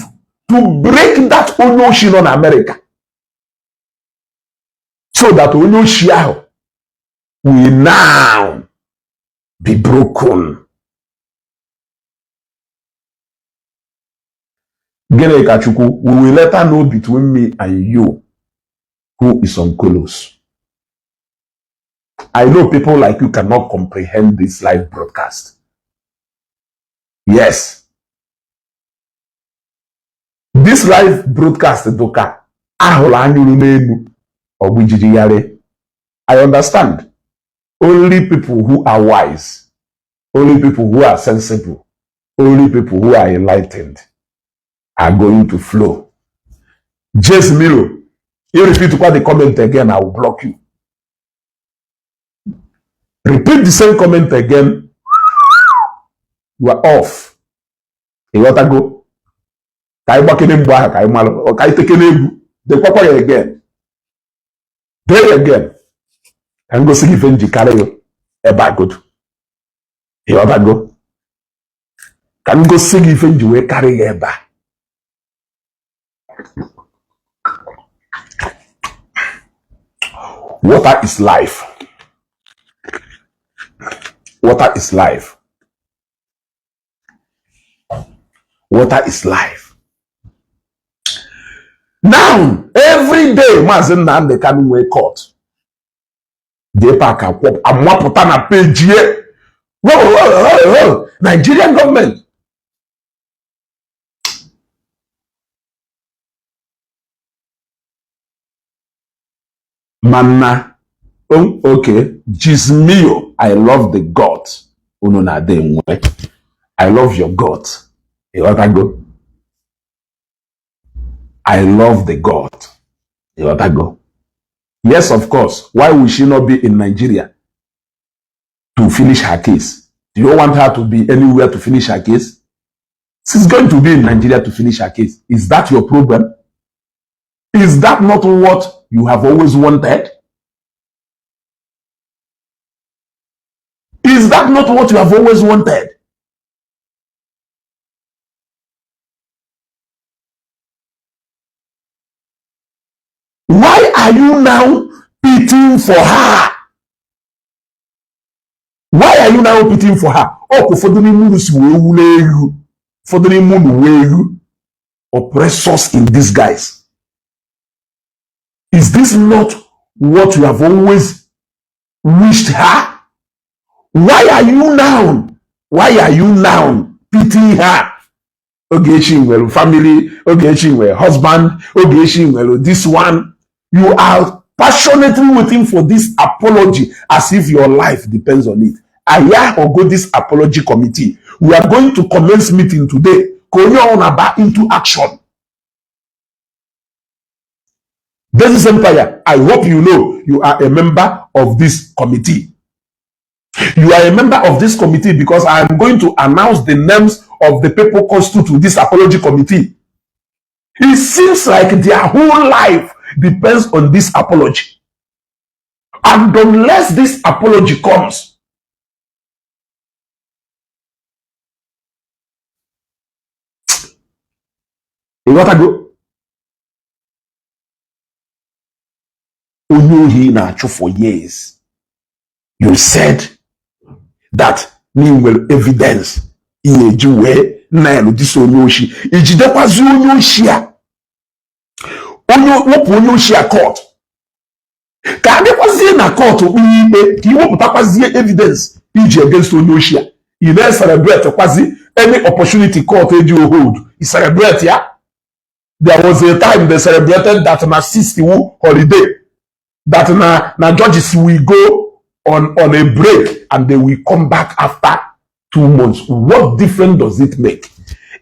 to break that onye oshi nọ na America so that onye oshi ahụ will now be broken. Gịnị ka Chukwu, we will later know between me and you who is on colos. I know people like you cannot comprehend this live broadcast. Yes. This live broadcast dụka ahụrụ anyụrụ n'elu ọgbijirigharị. I understand. Only people who are wise, only people who are sensible, only people who are enlightened are going to flow. James Miro, you repeat what the comment again, I will block you. Repeat the same comment again, you are off. Ịghọtago? Ka anyị gbakere mgbe ahụ ka anyị malụ, ka anyị tekere egwu, dekwakwa ya again. Dee ya again. Ka m gosi gị ife njikarị ya ebe a godu. Ịghọtago? Ka m gosi gị ife nji wee karị ya ebe a. Water is life. Water is life. Water is life. Now, every day, Maazị Nnamdi Kanu nwee court. JPAC amapụta na peji ye. Nigerian government. Mana, okay, Jismio, I love the God. Unu na-ada enwe. I love your God. Ịghọtago? I love the God. Ịghọtago? Yes, of course. Why will she not be in Nigeria to finish her case? Do you want her to be anywhere to finish her case? She's going to be in Nigeria to finish her case. Is that your problem? Is that not what you have always wanted? Is that not what you have always wanted? Why are you now pitying for her? Why are you now pitying for her? Ọ ka ụfọdụ n'ime unu si wee wule elu, ụfọdụ n'ime unu wee elu, oppressors in disguise. Is this not what you have always wished her? Why are you now pitying her? Ogechi nwere family, Ogechi nwere husband, Ogechi nwere this one. You are passionately waiting for this apology as if your life depends on it. Aya go this apology committee. We are going to commence meeting today. Ka onye ọbụla ba into action. This Empire, I hope you know you are a member of this committee. You are a member of this committee because I am going to announce the names of the people constitute this apology committee. It seems like their whole life depends on this apology. And unless this apology comes, you gotta go. Onye ohi na-achụ for years. You said that na ị nwere evidence ị na-eji wee na-eludisi onye oshi, ijidekwazi onye oshi a, onye wepụ onye oshi a court ka adịkwazie na court kpee ikpe ka iwepụtakwazie evidence iji against onye oshi a. Ị na-celebrate kwazi any opportunity court eji hold, i celebrate ya. There was a time they celebrated that na 60 holiday, that na judges will go on a break and they will come back after 2 months. What difference does it make?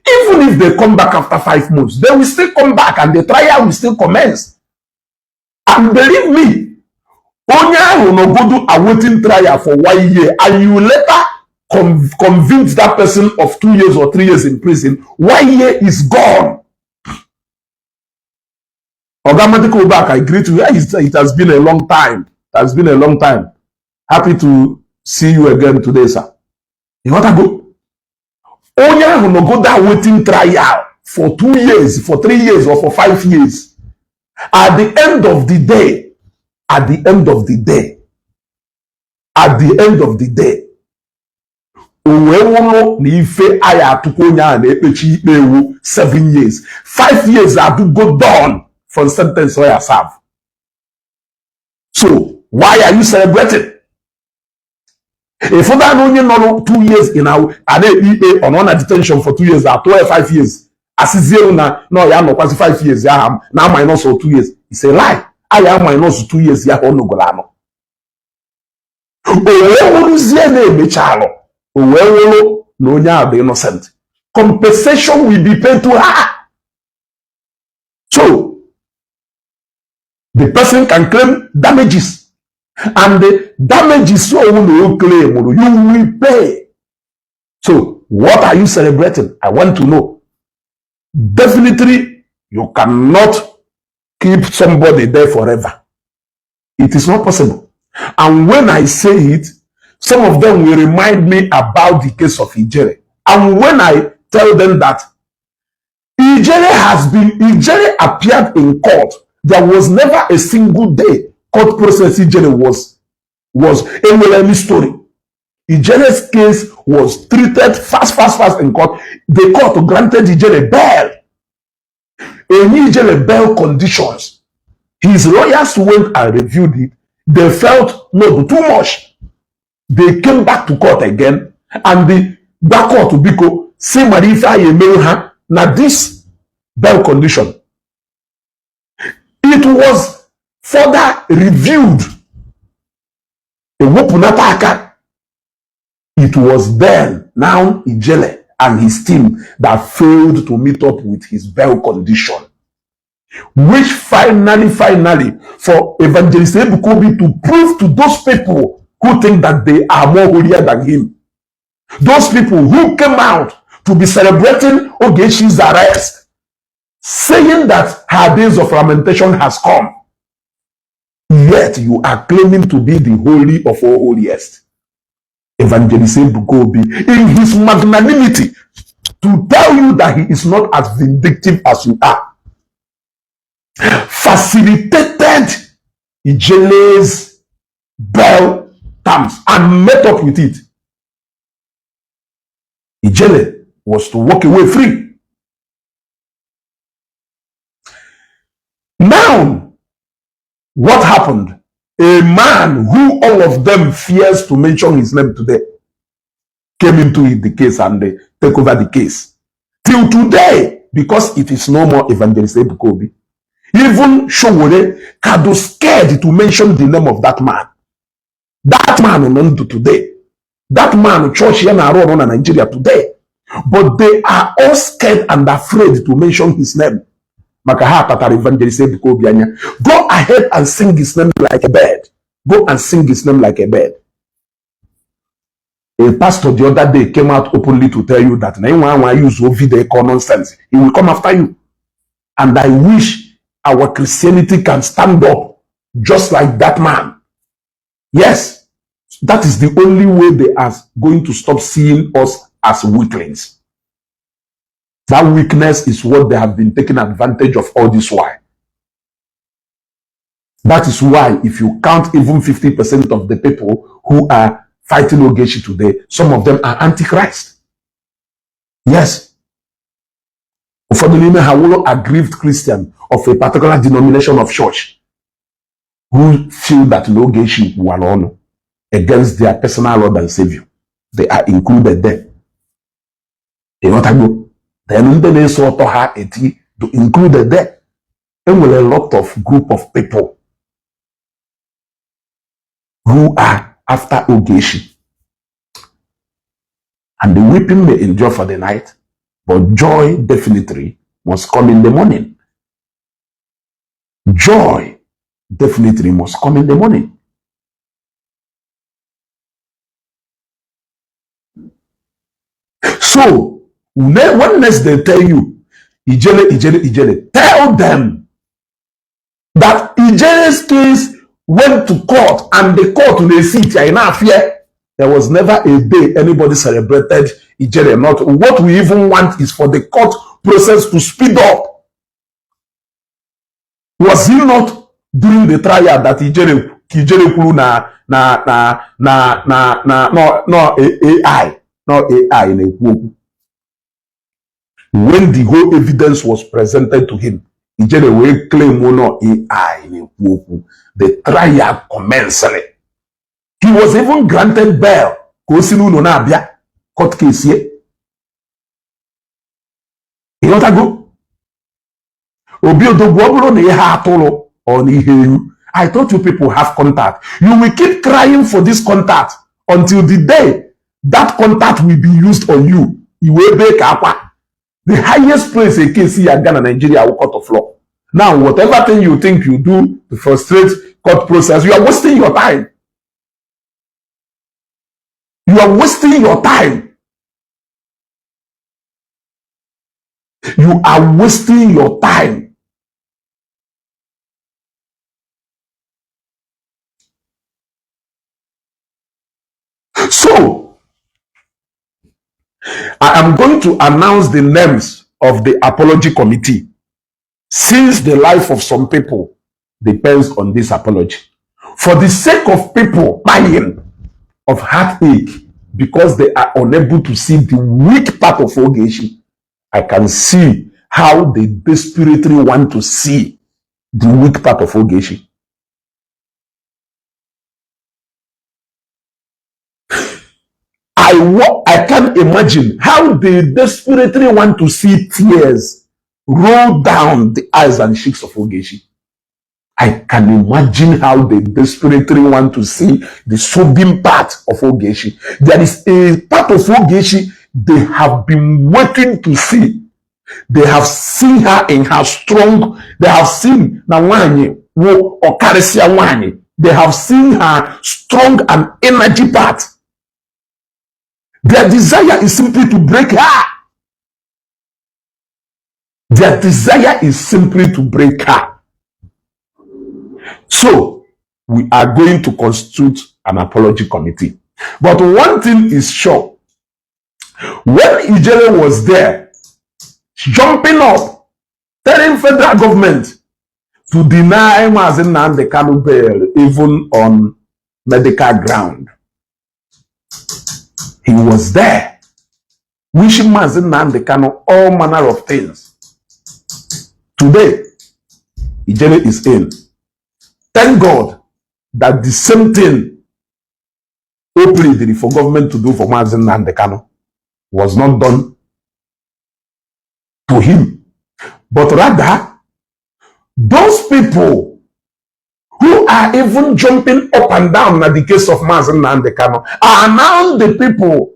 Even if they come back after 5 months, they will still come back and the trial will still commence. And believe me, onye ahụ nọgodu awaiting trial for one year and you later convince that person of 2 years or 3 years in prison, one year is gone. Oga Medical Back, I greet you. It has been a long time. It has been a long time. Happy to see you again today, sir. You want to go? Onye ahụ nọgodu awaiting trial for 2 years, for 3 years, or for 5 years. At the end of the day, at the end of the day, at the end of the day, o wee wụrụ na ife anyị atụkwa onye ahụ na-ekpechi ikpe ewu 7 years, 5 years adugo done for sentence ọ ya serve. So why are you celebrating? Ịfụda na onye nọrọ 2 years in a na-ekpe ikpe, ọ nọ na detention for 2 years, atụọ ya 5 years, asịzie na ọ ya anọkwazi 5 years aha na minus or 2 years. It's a lie. Aya minus 2 years ya ka ọ nọgoro anọ. O wee wụrụzie na-emecha alụ, o wee wụrụ na onye ahụ dị innocent, compensation will be paid to her. So the person can claim damages, and the damages so na o claim, you will pay. So what are you celebrating? I want to know. Definitely you cannot keep somebody there forever. It is not possible. And when I say it, some of them will remind me about the case of Ijere. And when I tell them that Ijere appeared in court, there was never a single day court process Ijere was enwere any story. Ijere's case was treated fast, fast, fast in court. The court granted Ijere bail. Enye Ijere bail conditions. His lawyers went and reviewed it. They felt no, too much. They came back to court again and the gba court, biko si mara ife anyị emerụ ha na this bail condition. It was further reviewed. Ewepụnata aka. It was then now Ijele and his team that failed to meet up with his bail condition, which finally, for Evangelist Ebuka Obi to prove to those people who think that they are more holier than him, those people who came out to be celebrating Ogechi's arrest, saying that her days of lamentation has come, yet you are claiming to be the holy of all holiest. Evangelist Ebuka Obi, in his magnanimity, to tell you that he is not as vindictive as you are, facilitated Ijele's bail terms and met up with it. Ijele was to walk away free. Now, what happened? A man who all of them fears to mention his name today came into the case and they take over the case. Till today, because it is no more Evangelist Ebuka Obi, even Sowore kado scared to mention the name of that man. That man nọ ndụ today. That man, church ya na-arụ ọrụ na Nigeria today. But they are all scared and afraid to mention his name. Maka ha kpatara Evangelist Ebuka Obi anya. Go ahead and sing his name like a bird. Go and sing his name like a bird. A pastor the other day came out openly to tell you that na ịnwa anwa use video call nonsense. He will come after you. And I wish our Christianity can stand up just like that man. Yes, that is the only way they are going to stop seeing us as weaklings. That weakness is what they have been taking advantage of all this while. That is why if you count even 50% of the people who are fighting Ogechi today, some of them are antichrist. Yes. Ụfọdụ n'ime ha wụrụ aggrieved Christian of a particular denomination of church who feel that na Ogechi kwuwara ọnụ against their personal Lord and Savior. They are included there. Ịghọtago? Then ndị na-eso ọtọ ha eti included there. Enwere a lot of group of people who are after Ogechi. And the weeping may endure for the night, but joy definitely must come in the morning. Joy definitely must come in the morning. So, when next they tell you, Ijele, Ijele, Ijele, tell them that Ijele's case went to court and the court will sit in fear. There was never a day anybody celebrated Ijele. Not what we even want is for the court process to speed up. Was he not during the trial that Ijele Ijele kwuru na na na na na na no no AI, no AI na-ekwu okwu? When the whole evidence was presented to him, Ijele wee claim no AI na-ekwu okwu. The trial commenced. He was even granted bail ka o si n'ụlọ na-abịa court case ye. Ịghọtago? Obi Odogwu, ọ bụrụ na ihe atụrụ ọ na ihe ewu, I thought you people have contact. You will keep crying for this contact until the day that contact will be used on you. Iwe bee ka akwa. The highest place a case ya aga na Nigeria wụ court of law. Now, whatever thing you think you do to frustrate court process, you are wasting your time. You are wasting your time. You are wasting your time. So, I am going to announce the names of the apology committee, since the life of some people depends on this apology. For the sake of people dying of heartache because they are unable to see the weak part of Ogechi, I can see how they desperately want to see the weak part of Ogechi. I can't imagine how they desperately want to see tears roll down the eyes and cheeks of Ogechi. I can imagine how they desperately want to see the sobbing part of Ogechi. There is a part of Ogechi they have been waiting to see. They have seen her in her strong, they have seen na nwanyị wụ ọkarịsịa nwanyị. They have seen her strong and energy part. Their desire is simply to break her. Their desire is simply to break her. So, we are going to constitute an apology committee. But one thing is sure: when Ijele was there jumping up, telling federal government to deny Mazi Nnamdi Kanu bail even on medical ground, he was there wishing Mazi Nnamdi Kanu all manner of things. Today, Ijele is in. Thank God that the same thing o pleaded for government to do for Mazi Nnamdi Kanu was not done to him, but rather those people who are even jumping up and down at the case of Mazi Nnamdi Kanu are now the people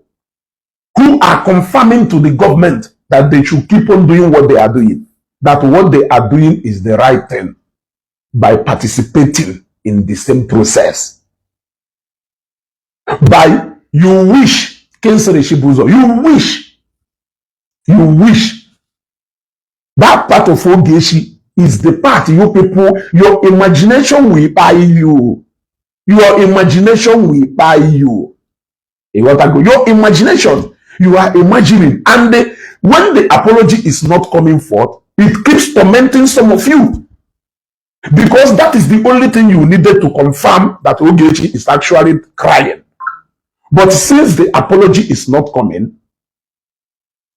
who are confirming to the government that they should keep on doing what they are doing, that what they are doing is the right thing by participating in the same process. By you wish, Kingsley Shibuzo, you wish that part of Ogechi is the part you people, your imagination will buy you. Your imagination will buy you. You want to go? Your imagination, you are imagining. And when the apology is not coming forth, it keeps tormenting some of you. Because that is the only thing you needed to confirm that Ogechi is actually crying. But since the apology is not coming,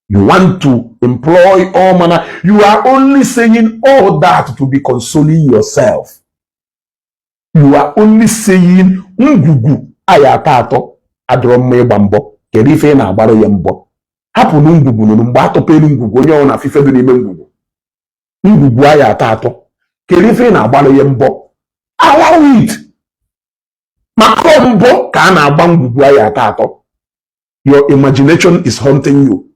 you want to employ all manner. You are only saying all that to be consoling yourself. You are only saying ngwugwu aya atọ atọ adịrọ mma ịgba mbọ. Kedu ife ị na-agbara ya mbọ? Hapụ na ngwugwu nụrụ mgbe atọpelu ngwugwu onye ọbụla afife dị n'ime ngwugwu. Ngwugwu aya atọ atọ, kedu ife ị na-agbara ya mbọ? Allow it, maka mbọ ka a na-agba ngwugwu aya atọ atọ. Your imagination is haunting you.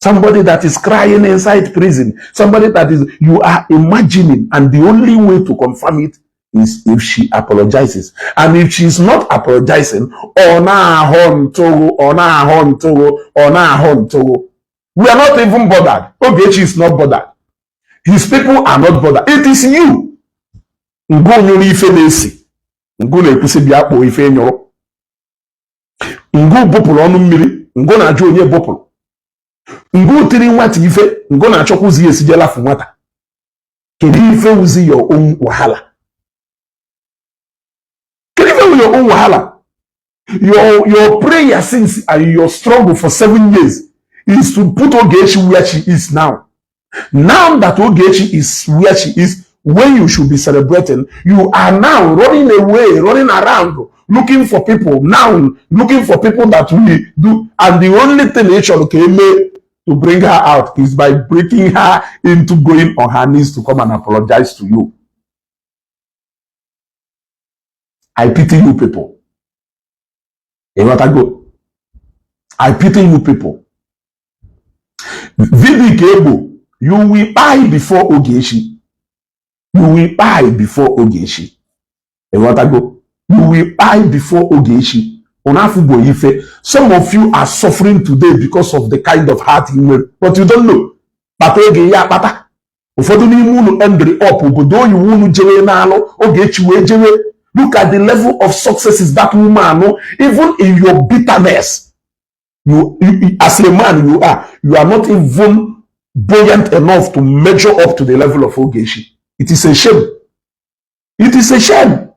Somebody that is crying inside prison, somebody that is, you are imagining, and the only way to confirm it is if she apologizes. And if she's not apologizing, ọ na-ahọ ntụrụ, ọ na-ahọ ntụrụ, ọ na-ahọ ntụrụ. We are not even bothered. Ogechi is not bothered. His people are not bothered. It is you. Ngụ nyụrụ ife na-esi. Ngụ na-ekwusị bịa kpọọ ife nyụrụ. Ngụ bụpụrụ ọnụ mmiri. Ngụ na-ajụ onye bụpụrụ. Ngụ tiri nwata ife. Ngụ na-achọkwụzi ya esije lafu nwata. Kedu ife wuzi your own wahala? Kedu ife wu your own wahala? Your prayer since and your struggle for 7 years is to put Ogechi where she is now. Now that Ogechi is where she is, when you should be celebrating, you are now running away, running around, looking for people, now looking for people that will do. And the only thing HR can make to bring her out is by breaking her into going on her knees to come and apologize to you. I pity you people. You got to go. I pity you people. VDK Egbo, you will buy before Ogechi. You will buy before Ogechi. You got to go. You will buy before Ogechi. Unafugbo ife. Some of you are suffering today because of the kind of heart you nwere, but you don't know. Kpata oge ya akpata. Ụfọdụ n'ime unu endri up obodo oyiwu unu jewe n'alụ Ogechi wee jewe. Look at the level of successes that woman, even in your bitterness, you as a man you are not even buoyant enough to measure up to the level of Ogechi. It is a shame. It is a shame.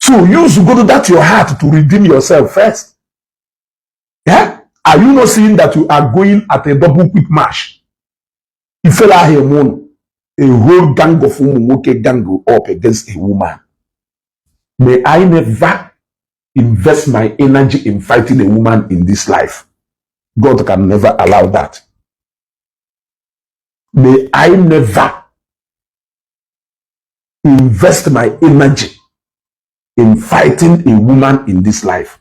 So use go to that your heart to redeem yourself first. Yeah? Are you not seeing that you are going at a double quick march? Ifela ahụ eme unu. A whole gang of ụmụ nwoke gang up against a woman. May I never invest my energy in fighting a woman in this life. God can never allow that. May I never invest my energy in fighting a woman in this life.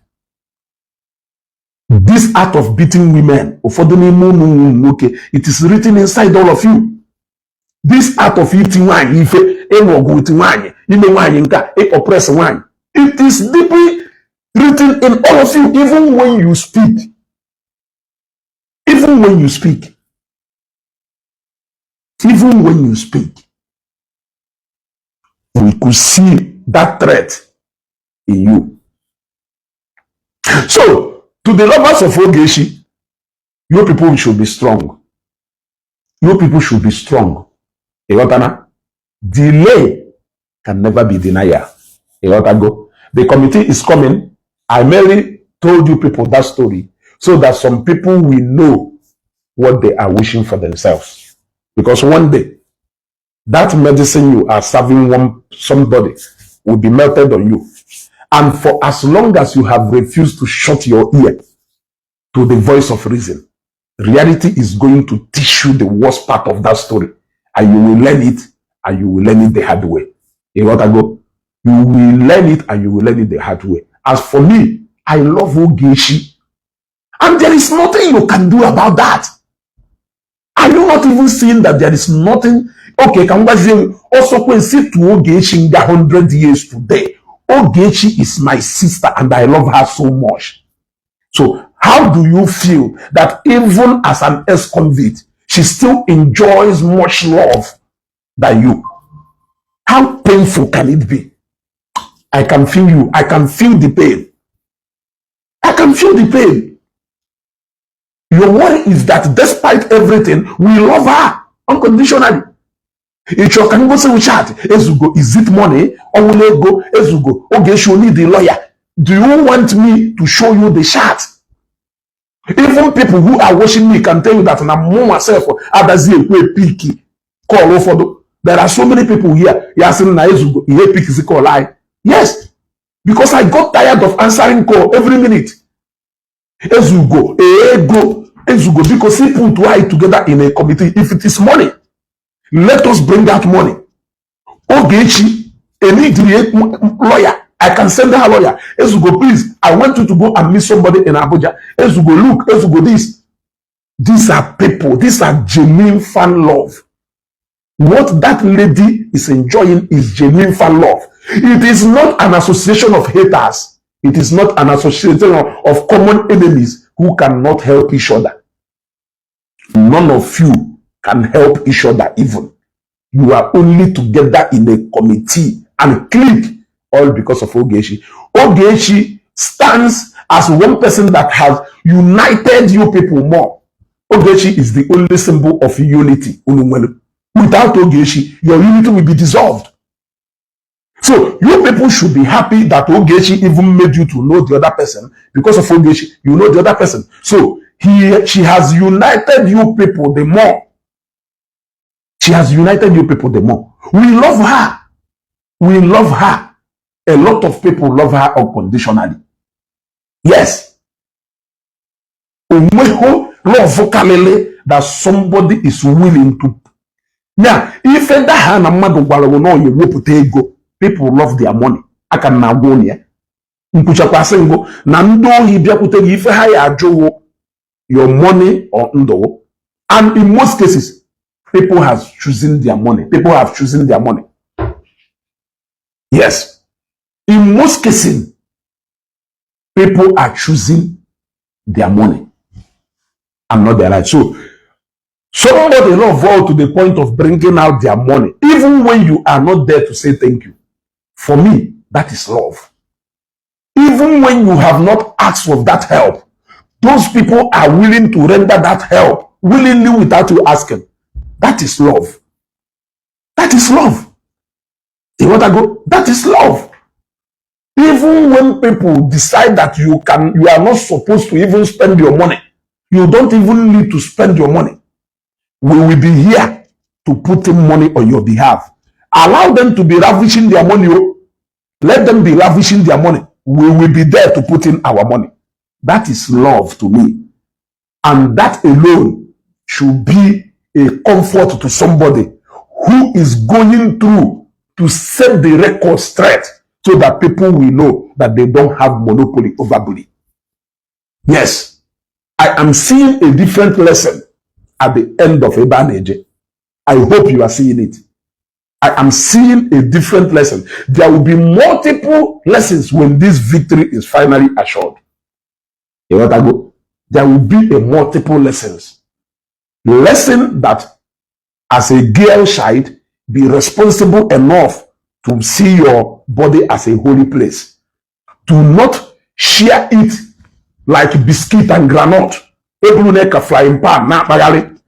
This art of beating women, ụfọdụ n'ime ụmụ nwoke, it is written inside all of you. This art of iti nwaanyị ife, ịlụ ọgụ with nwaanyị, ime nwaanyị nka, oppress nwaanyị, it is deeply written in all of you, even when you speak. Even when you speak. Even when you speak. We could see that threat in you. So, to the lovers of Ogechi, you people should be strong. You people should be strong. Ịghọtana? Delay can never be denial. Ịghọtago? The committee is coming. I merely told you people that story so that some people will know what they are wishing for themselves. Because one day, that medicine you are serving one somebody will be melted on you. And for as long as you have refused to shut your ear to the voice of reason, reality is going to teach you the worst part of that story. And you will learn it, and you will learn it the hard way. You got to go. You will learn it, and you will learn it the hard way. As for me, I love Ogechi. And there is nothing you can do about that. Are you not even seeing that there is nothing? Okay, ka m gwazie gị, ọsọkwa nsị tụọ Ogechi nga 100 years today. Ogechi is my sister and I love her so much. So how do you feel that even as an ex-convict, she still enjoys much love than you? How painful can it be? I can feel you. I can feel the pain. I can feel the pain. Your worry is that despite everything, we love her unconditionally. Ị chọrọ ka m gosi gị chat ezugo? Is it money? Ọnwụla ego ezugo Ogechi need the lawyer. Do you want me to show you the chat? Even people who are watching me can tell you that na mụ myself adazi ekwe pick call ụfọdụ. There are so many people here ya sị na ezugo ihe pickzi call anyị. Yes, because I got tired of answering call every minute. Ezugo ego, ezugo biko si put anyị together in a committee. If it is money, let us bring that money. Ogechi enidiri lawyer. I can send her lawyer. Ezugo, please, I want you to go and meet somebody in Abuja. Ezugo, look, Ezugo, this. These are people, these are genuine fan love. What that lady is enjoying is genuine fan love. It is not an association of haters. It is not an association of common enemies who cannot help each other. None of you can help each other even. You are only together in a committee and clique all because of Ogechi. Ogechi stands as one person that has united you people more. Ogechi is the only symbol of unity. Unu nwere. Without Ogechi, your unity will be dissolved. So you people should be happy that Ogechi even made you to know the other person. Because of Ogechi, you know the other person. So she has united you people the more. She has united you people the more. We love her. We love her. A lot of people love her unconditionally. Yes. Onweho love kalele that somebody is willing to. Now, ife daha na mmadụ gwara gị na ọ ya ewepụta ego, people love their money. Aka m na-agwa unu ya. Nkwuchakwasị ngụ na ndị ohi bịakwute gị, ife ha ya ajụghị your money or ndụ. And in most cases, people have chosen their money. People have chosen their money. Yes. In most cases, people are choosing their money and not their life. So, somebody love all to the point of bringing out their money, even when you are not there to say thank you. For me, that is love. Even when you have not asked for that help, those people are willing to render that help willingly without you asking. That is love. That is love. You want to go? That is love. Even when people decide that you are not supposed to even spend your money, you don't even need to spend your money. We will be here to put in money on your behalf. Allow them to be ravishing their money, oh. Let them be lavishing their money. We will be there to put in our money. That is love to me. And that alone should be a comfort to somebody who is going through to set the record straight so that people will know that they don't have monopoly over bully. Yes, I am seeing a different lesson at the end of Ebaneje. I hope you are seeing it. I am seeing a different lesson. There will be multiple lessons when this victory is finally assured. You know what I go? There will be a multiple lessons. Lesson that as a girl child, be responsible enough to see your body as a holy place. Do not share it Like biscuit and groundnut. Eburu na ka frying pan na-akpagharị.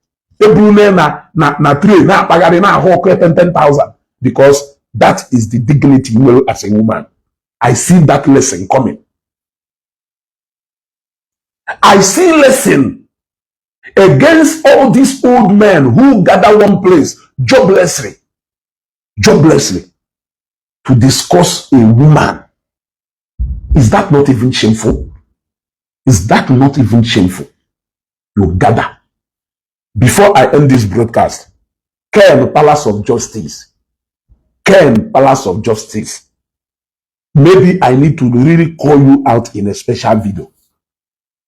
Eburu na tray na-akpagharị na-ahụ ọkụ 10,000 because that is the dignity you nwere as a woman. I see that lesson coming. I see lesson against all these old men who gather one place joblessly, joblessly to discuss a woman. Is that not even shameful? Is that not even shameful? You gather. Before I end this broadcast, Ken Palace of Justice, Ken Palace of Justice, maybe I need to really call you out in a special video.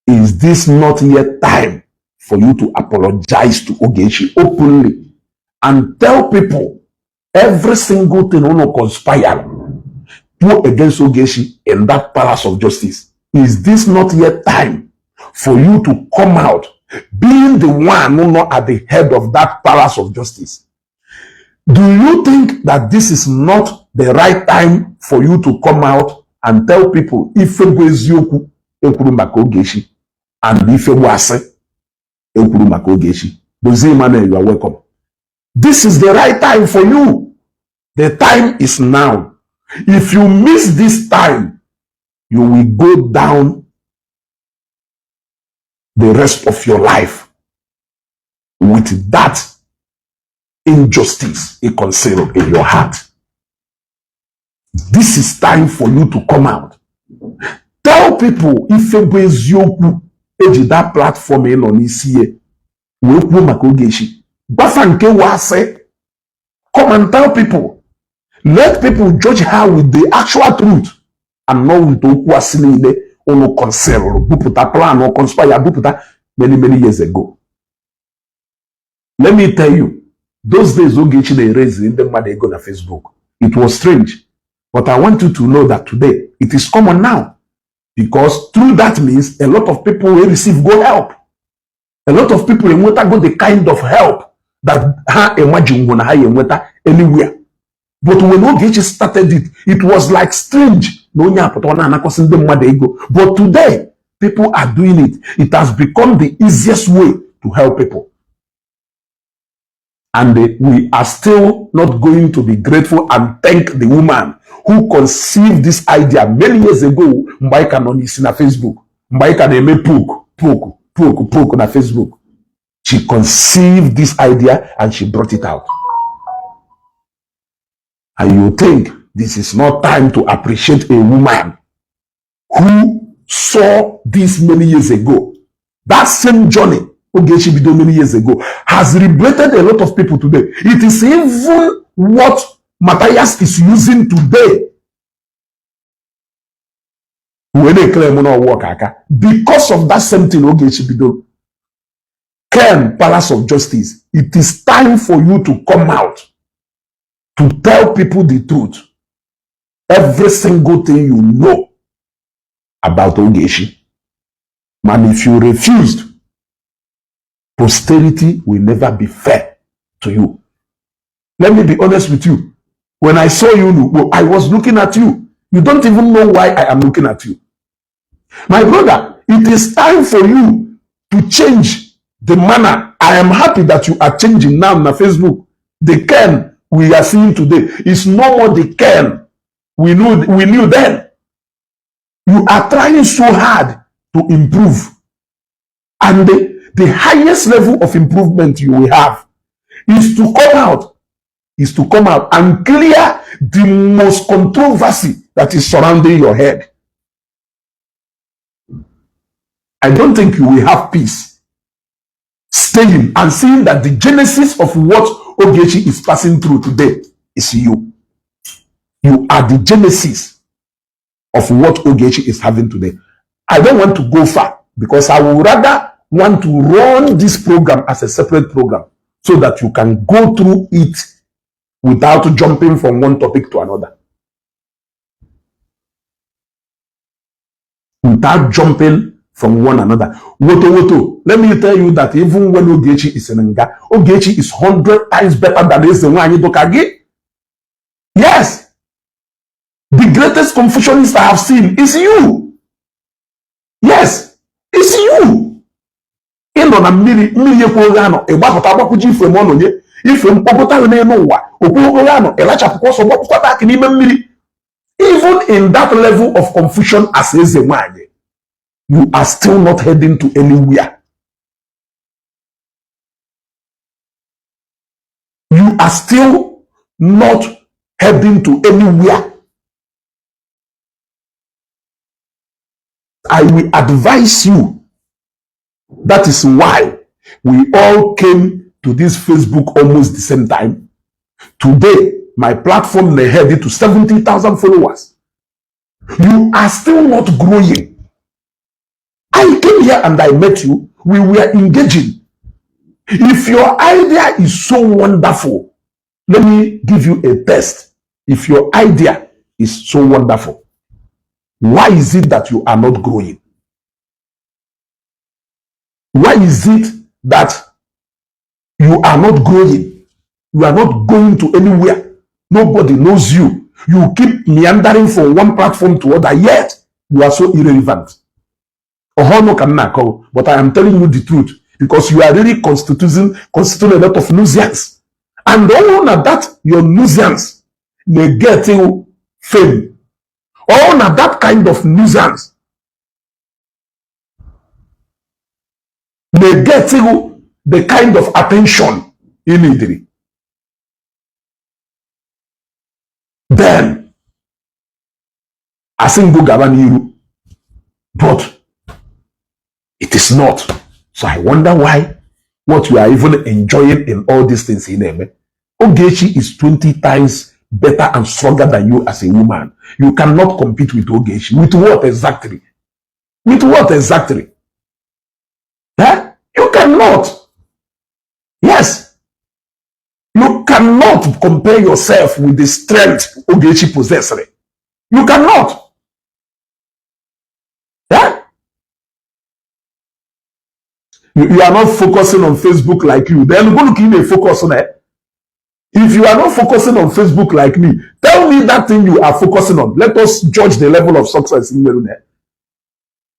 Is this not yet time for you to apologize to Ogechi openly and tell people every single thing unu conspire to against Ogechi in that Palace of Justice? Is this not yet time for you to come out, being the one who not at the head of that Palace of Justice? Do you think that this is not the right time for you to come out and tell people ife bụ eziokwu ekwuru maka Ogechi and ife bụ asị ekwuru maka Ogechi? Dozie Emmanuel, you are welcome. This is the right time for you. The time is now. If you miss this time, you will go down the rest of your life with that injustice you concealed in your heart. This is time for you to come out. Tell people ife bụ eziokwu eji that platform ị nọ n'isi ya wee kwuo maka Ogechi. Gbafa nke wụ asị. Come and tell people. Let people judge her with the actual truth and not with okwu asị niile unu conceal bupụta plan or conspire bupụta many, many years ago. Let me tell you, those days Ogechi na-erezi ndị mmadụ ego na Facebook. It was strange. But I want you to know that today it is common now. Because through that means a lot of people will receive go help. A lot of people enwetago the kind of help that ha imagine na ha enweta anywhere. But when Ogechi started it, it was like strange na onye apụta ọ na-anakọsị ndị mmadụ ego. But today, people are doing it. It has become the easiest way to help people. And we are still not going to be grateful and thank the woman who conceived this idea many years ago mgbe anyị ka nọ n'isi na Facebook, mgbe anyị ka na-eme poke, poke, poke, poke na Facebook. She conceived this idea and she brought it out. And you think this is not time to appreciate a woman who saw this many years ago? That same journey Ogechi bido many years ago has liberated a lot of people today. It is even what Matthias is using today. Wee na-ekele m na ọwụ aka because of that same thing Ogechi bido. Ken Palace of Justice, it is time for you to come out to tell people the truth. Every single thing you know about Ogechi. Man, if you refused, posterity will never be fair to you. Let me be honest with you. When I saw you, I was looking at you. You don't even know why I am looking at you. My brother, it is time for you to change the manner. I am happy that you are changing now on Facebook. The Ken we are seeing today is no more the Ken we knew then. You are trying so hard to improve. And the highest level of improvement you will have is to come out and clear the most controversy that is surrounding your head. I don't think you will have peace staying and seeing that the genesis of what Ogechi is passing through today is you. You are the genesis of what Ogechi is having today. I don't want to go far because I would rather want to run this program as a separate program so that you can go through it without jumping from one topic to another. Without jumping from one another. Woto woto, let me tell you that even when Ogechi is in Nga, Ogechi is 100 times better than Ezenwanyi Dokagi. Yes. The greatest confusionist I have seen is you. Yes. It's you. Ị nọ na mmiri, mmiri ekweghị anọ, ị gbapụta gbakwuje ife m ọnọnye ife mkpọpụta gị n'elu ụwa okweghị anọ, ị lachapụkwa ọsọ gbapụkwa back n'ime mmiri. Even in that level of confusion as eze nwanyị, you are still not heading to anywhere. You are still not heading to anywhere. I will advise you. That is why we all came to this Facebook almost the same time. Today, my platform may head to 70,000 followers. You are still not growing. I came here and I met you. We were engaging. If your idea is so wonderful, let me give you a test. If your idea is so wonderful, why is it that you are not growing? Why is it that you are not growing? You are not going to anywhere. Nobody knows you. You keep meandering from one platform to other, yet you are so irrelevant. Ohono ka m na-akọ, but I am telling you the truth because you are really constituting a lot of nuisance. And all na that your nuisance may get you fame. All na that kind of nuisance may get you the kind of attention you need. Then, asị ngo gaba n'iru, but it is not. So I wonder why what you are even enjoying in all these things ị na-eme. Ogechi is 20 times better and stronger than you as a woman. You cannot compete with Ogechi. With what exactly? With what exactly? Eh? You cannot. Yes. You cannot compare yourself with the strength Ogechi possesses. You cannot. Yeah? You are not focusing on Facebook like you. Then go look in a focus on it. If you are not focusing on Facebook like me, tell me that thing you are focusing on. Let us judge the level of success in there.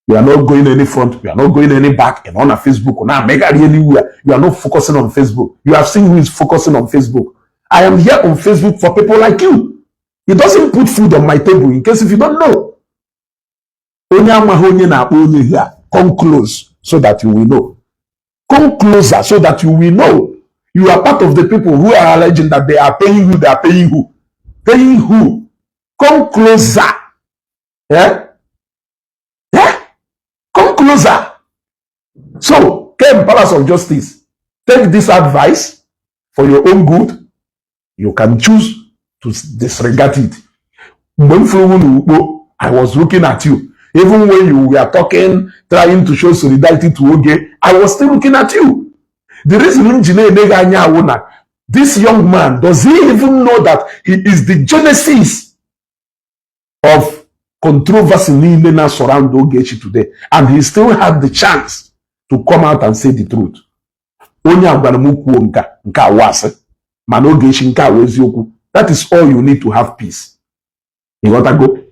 You are not going any front, you are not going any back, and on a Facebook, on a mega anywhere. You are not focusing on Facebook. You have seen who is focusing on Facebook. I am here on Facebook for people like you. It doesn't put food on my table, in case if you don't know. Onye amaghị onye na-akpọ onye here, come close so that you will know. Come closer so that you will know. You are part of the people who are alleging that they are paying who, they are paying who. Paying who? Come closer. Yeah? Yeah? Come closer. So, Ken, Palace of Justice, take this advice for your own good. You can choose to disregard it. Mgbe m fụrụ unu ukpo, I was looking at you. Even when you were talking, trying to show solidarity to Oge, I was still looking at you. The reason m ji na-ele gị anya awụ na this young man, does he even know that he is the genesis of controversy niile na surround Ogechi today, and he still had the chance to come out and say the truth? Onye a gwara m kwuo nka nke awụ asị, mana Ogechi nke awụ eziokwu. That is all you need to have peace. Ịghọtago?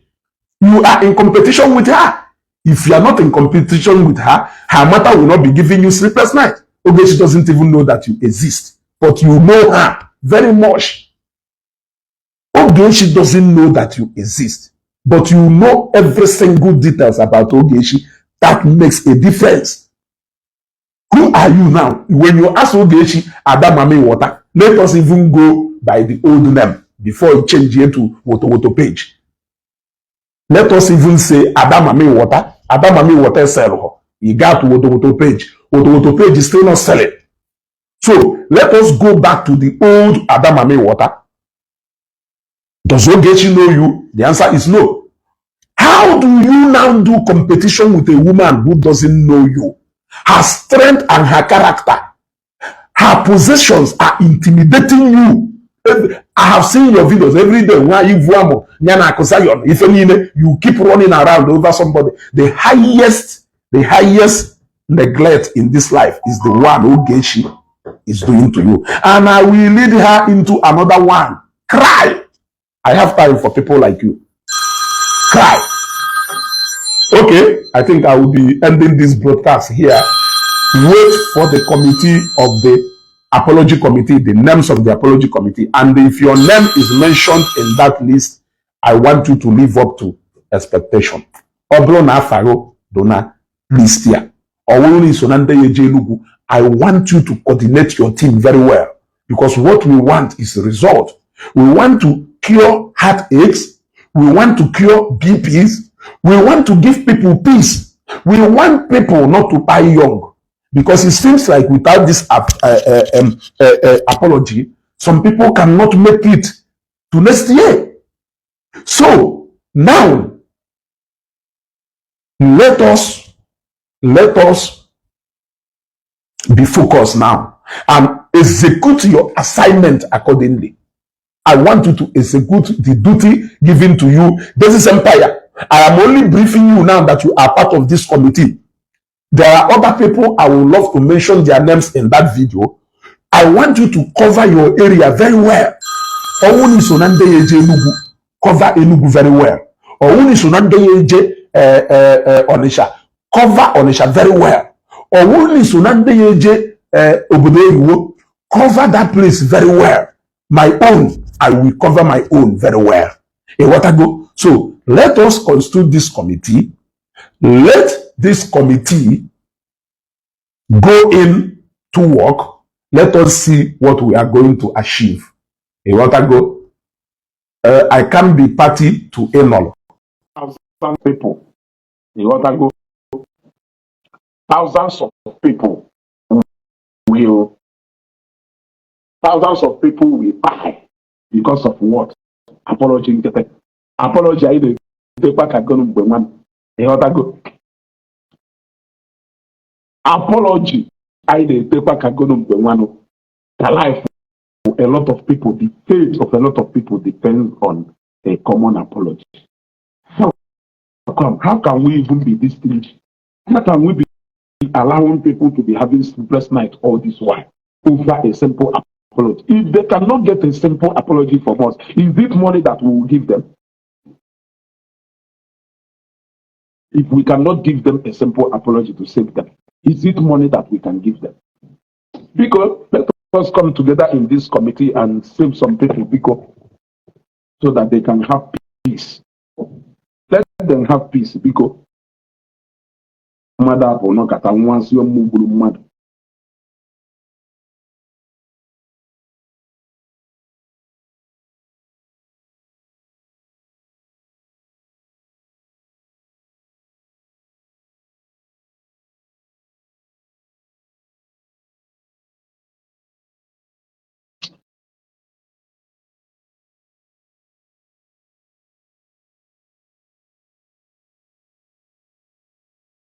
You are in competition with her. If you are not in competition with her, her matter will not be giving you sleepless night. Ogechi doesn't even know that you exist, but you know her very much. Ogechi doesn't know that you exist, but you know every single details about Ogechi. That makes a difference. Who are you now? When you ask Ogechi, Ada Mami Water, let us even go by the old name before it change here to Woto Woto page. Let us even say Ada Mami Water. Ada Mami Water sell. He got to Woto Woto page. Woto Woto page is still not selling. So let us go back to the old Ada Mami Water. Does Ogechi know you? The answer is no. How do you now do competition with a woman who doesn't know you? Her strength and her character, her possessions are intimidating you. I have seen your videos every day. Nwa Ivu Amo, Nyana Akusayon, ife niile, you keep running around over somebody. The highest neglect in this life is the one Ogechi is doing to you. And I will lead her into another one. Cry. I have time for people like you. Cry. Okay, I think I will be ending this broadcast here. Wait for the committee of the apology committee, the names of the apology committee. And if your name is mentioned in that list, I want you to live up to expectation. Ọ bụrụ na afa gị dị na list ya, ọ bụrụ na iso na ndị ya eje Enugu, I want you to coordinate your team very well because what we want is result. We want to cure heartaches. We want to cure BPs. We want to give people peace. We want people not to die young because it seems like without this apology, some people cannot make it to next year. So now, let us be focused now and execute your assignment accordingly. I want you to execute the duty given to you. This is empire. I am only briefing you now that you are part of this committee. There are other people I would love to mention their names in that video. I want you to cover your area very well. Ọwụ na iso na ndị ya eje Enugu, cover Enugu very well. Ọwụ na iso na ndị ya eje Onitsha, cover Onitsha very well. Ọwụ na iso na ndị ya eje obodo Eriwo, cover that place very well. My own, I will cover my own very well. Ịghọtago? So let us constitute this committee. Let this committee go in to work. Let us see what we are going to achieve. Ịghọtago? I can't be party to Enol. Thousand people. Ịghọtago? Thousands of people will thousands of people will die because of what? Apology nkịtị. Apology anyị na-etekwa ka gọnụ mgbe nwa. Ịghọtago? Apology anyị na-etekwa ka gọnụ mgbe nwanụ. Ka life a lot of people, the fate of a lot of people depends on a common apology. How come? How can we even be this stingy? How can we be allowing people to be having sleepless night all this while over a simple apology? If they cannot get a simple apology from us, is it money that we will give them? If we cannot give them a simple apology to save them, is it money that we can give them? Because let us come together in this committee and save some people because so that they can have peace. Let them have peace because mmadụ apụ nọkata nwa nsị ọmụ gburu mmadụ.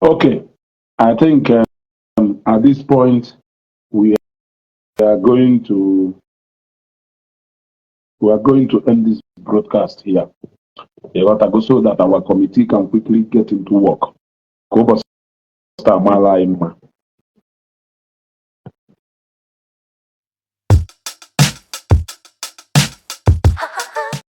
Okay, I think at this point we are going to end this broadcast here. Ịghọtago? So that our committee can quickly get into work. Ka ụbọchị taa maala anyị mma.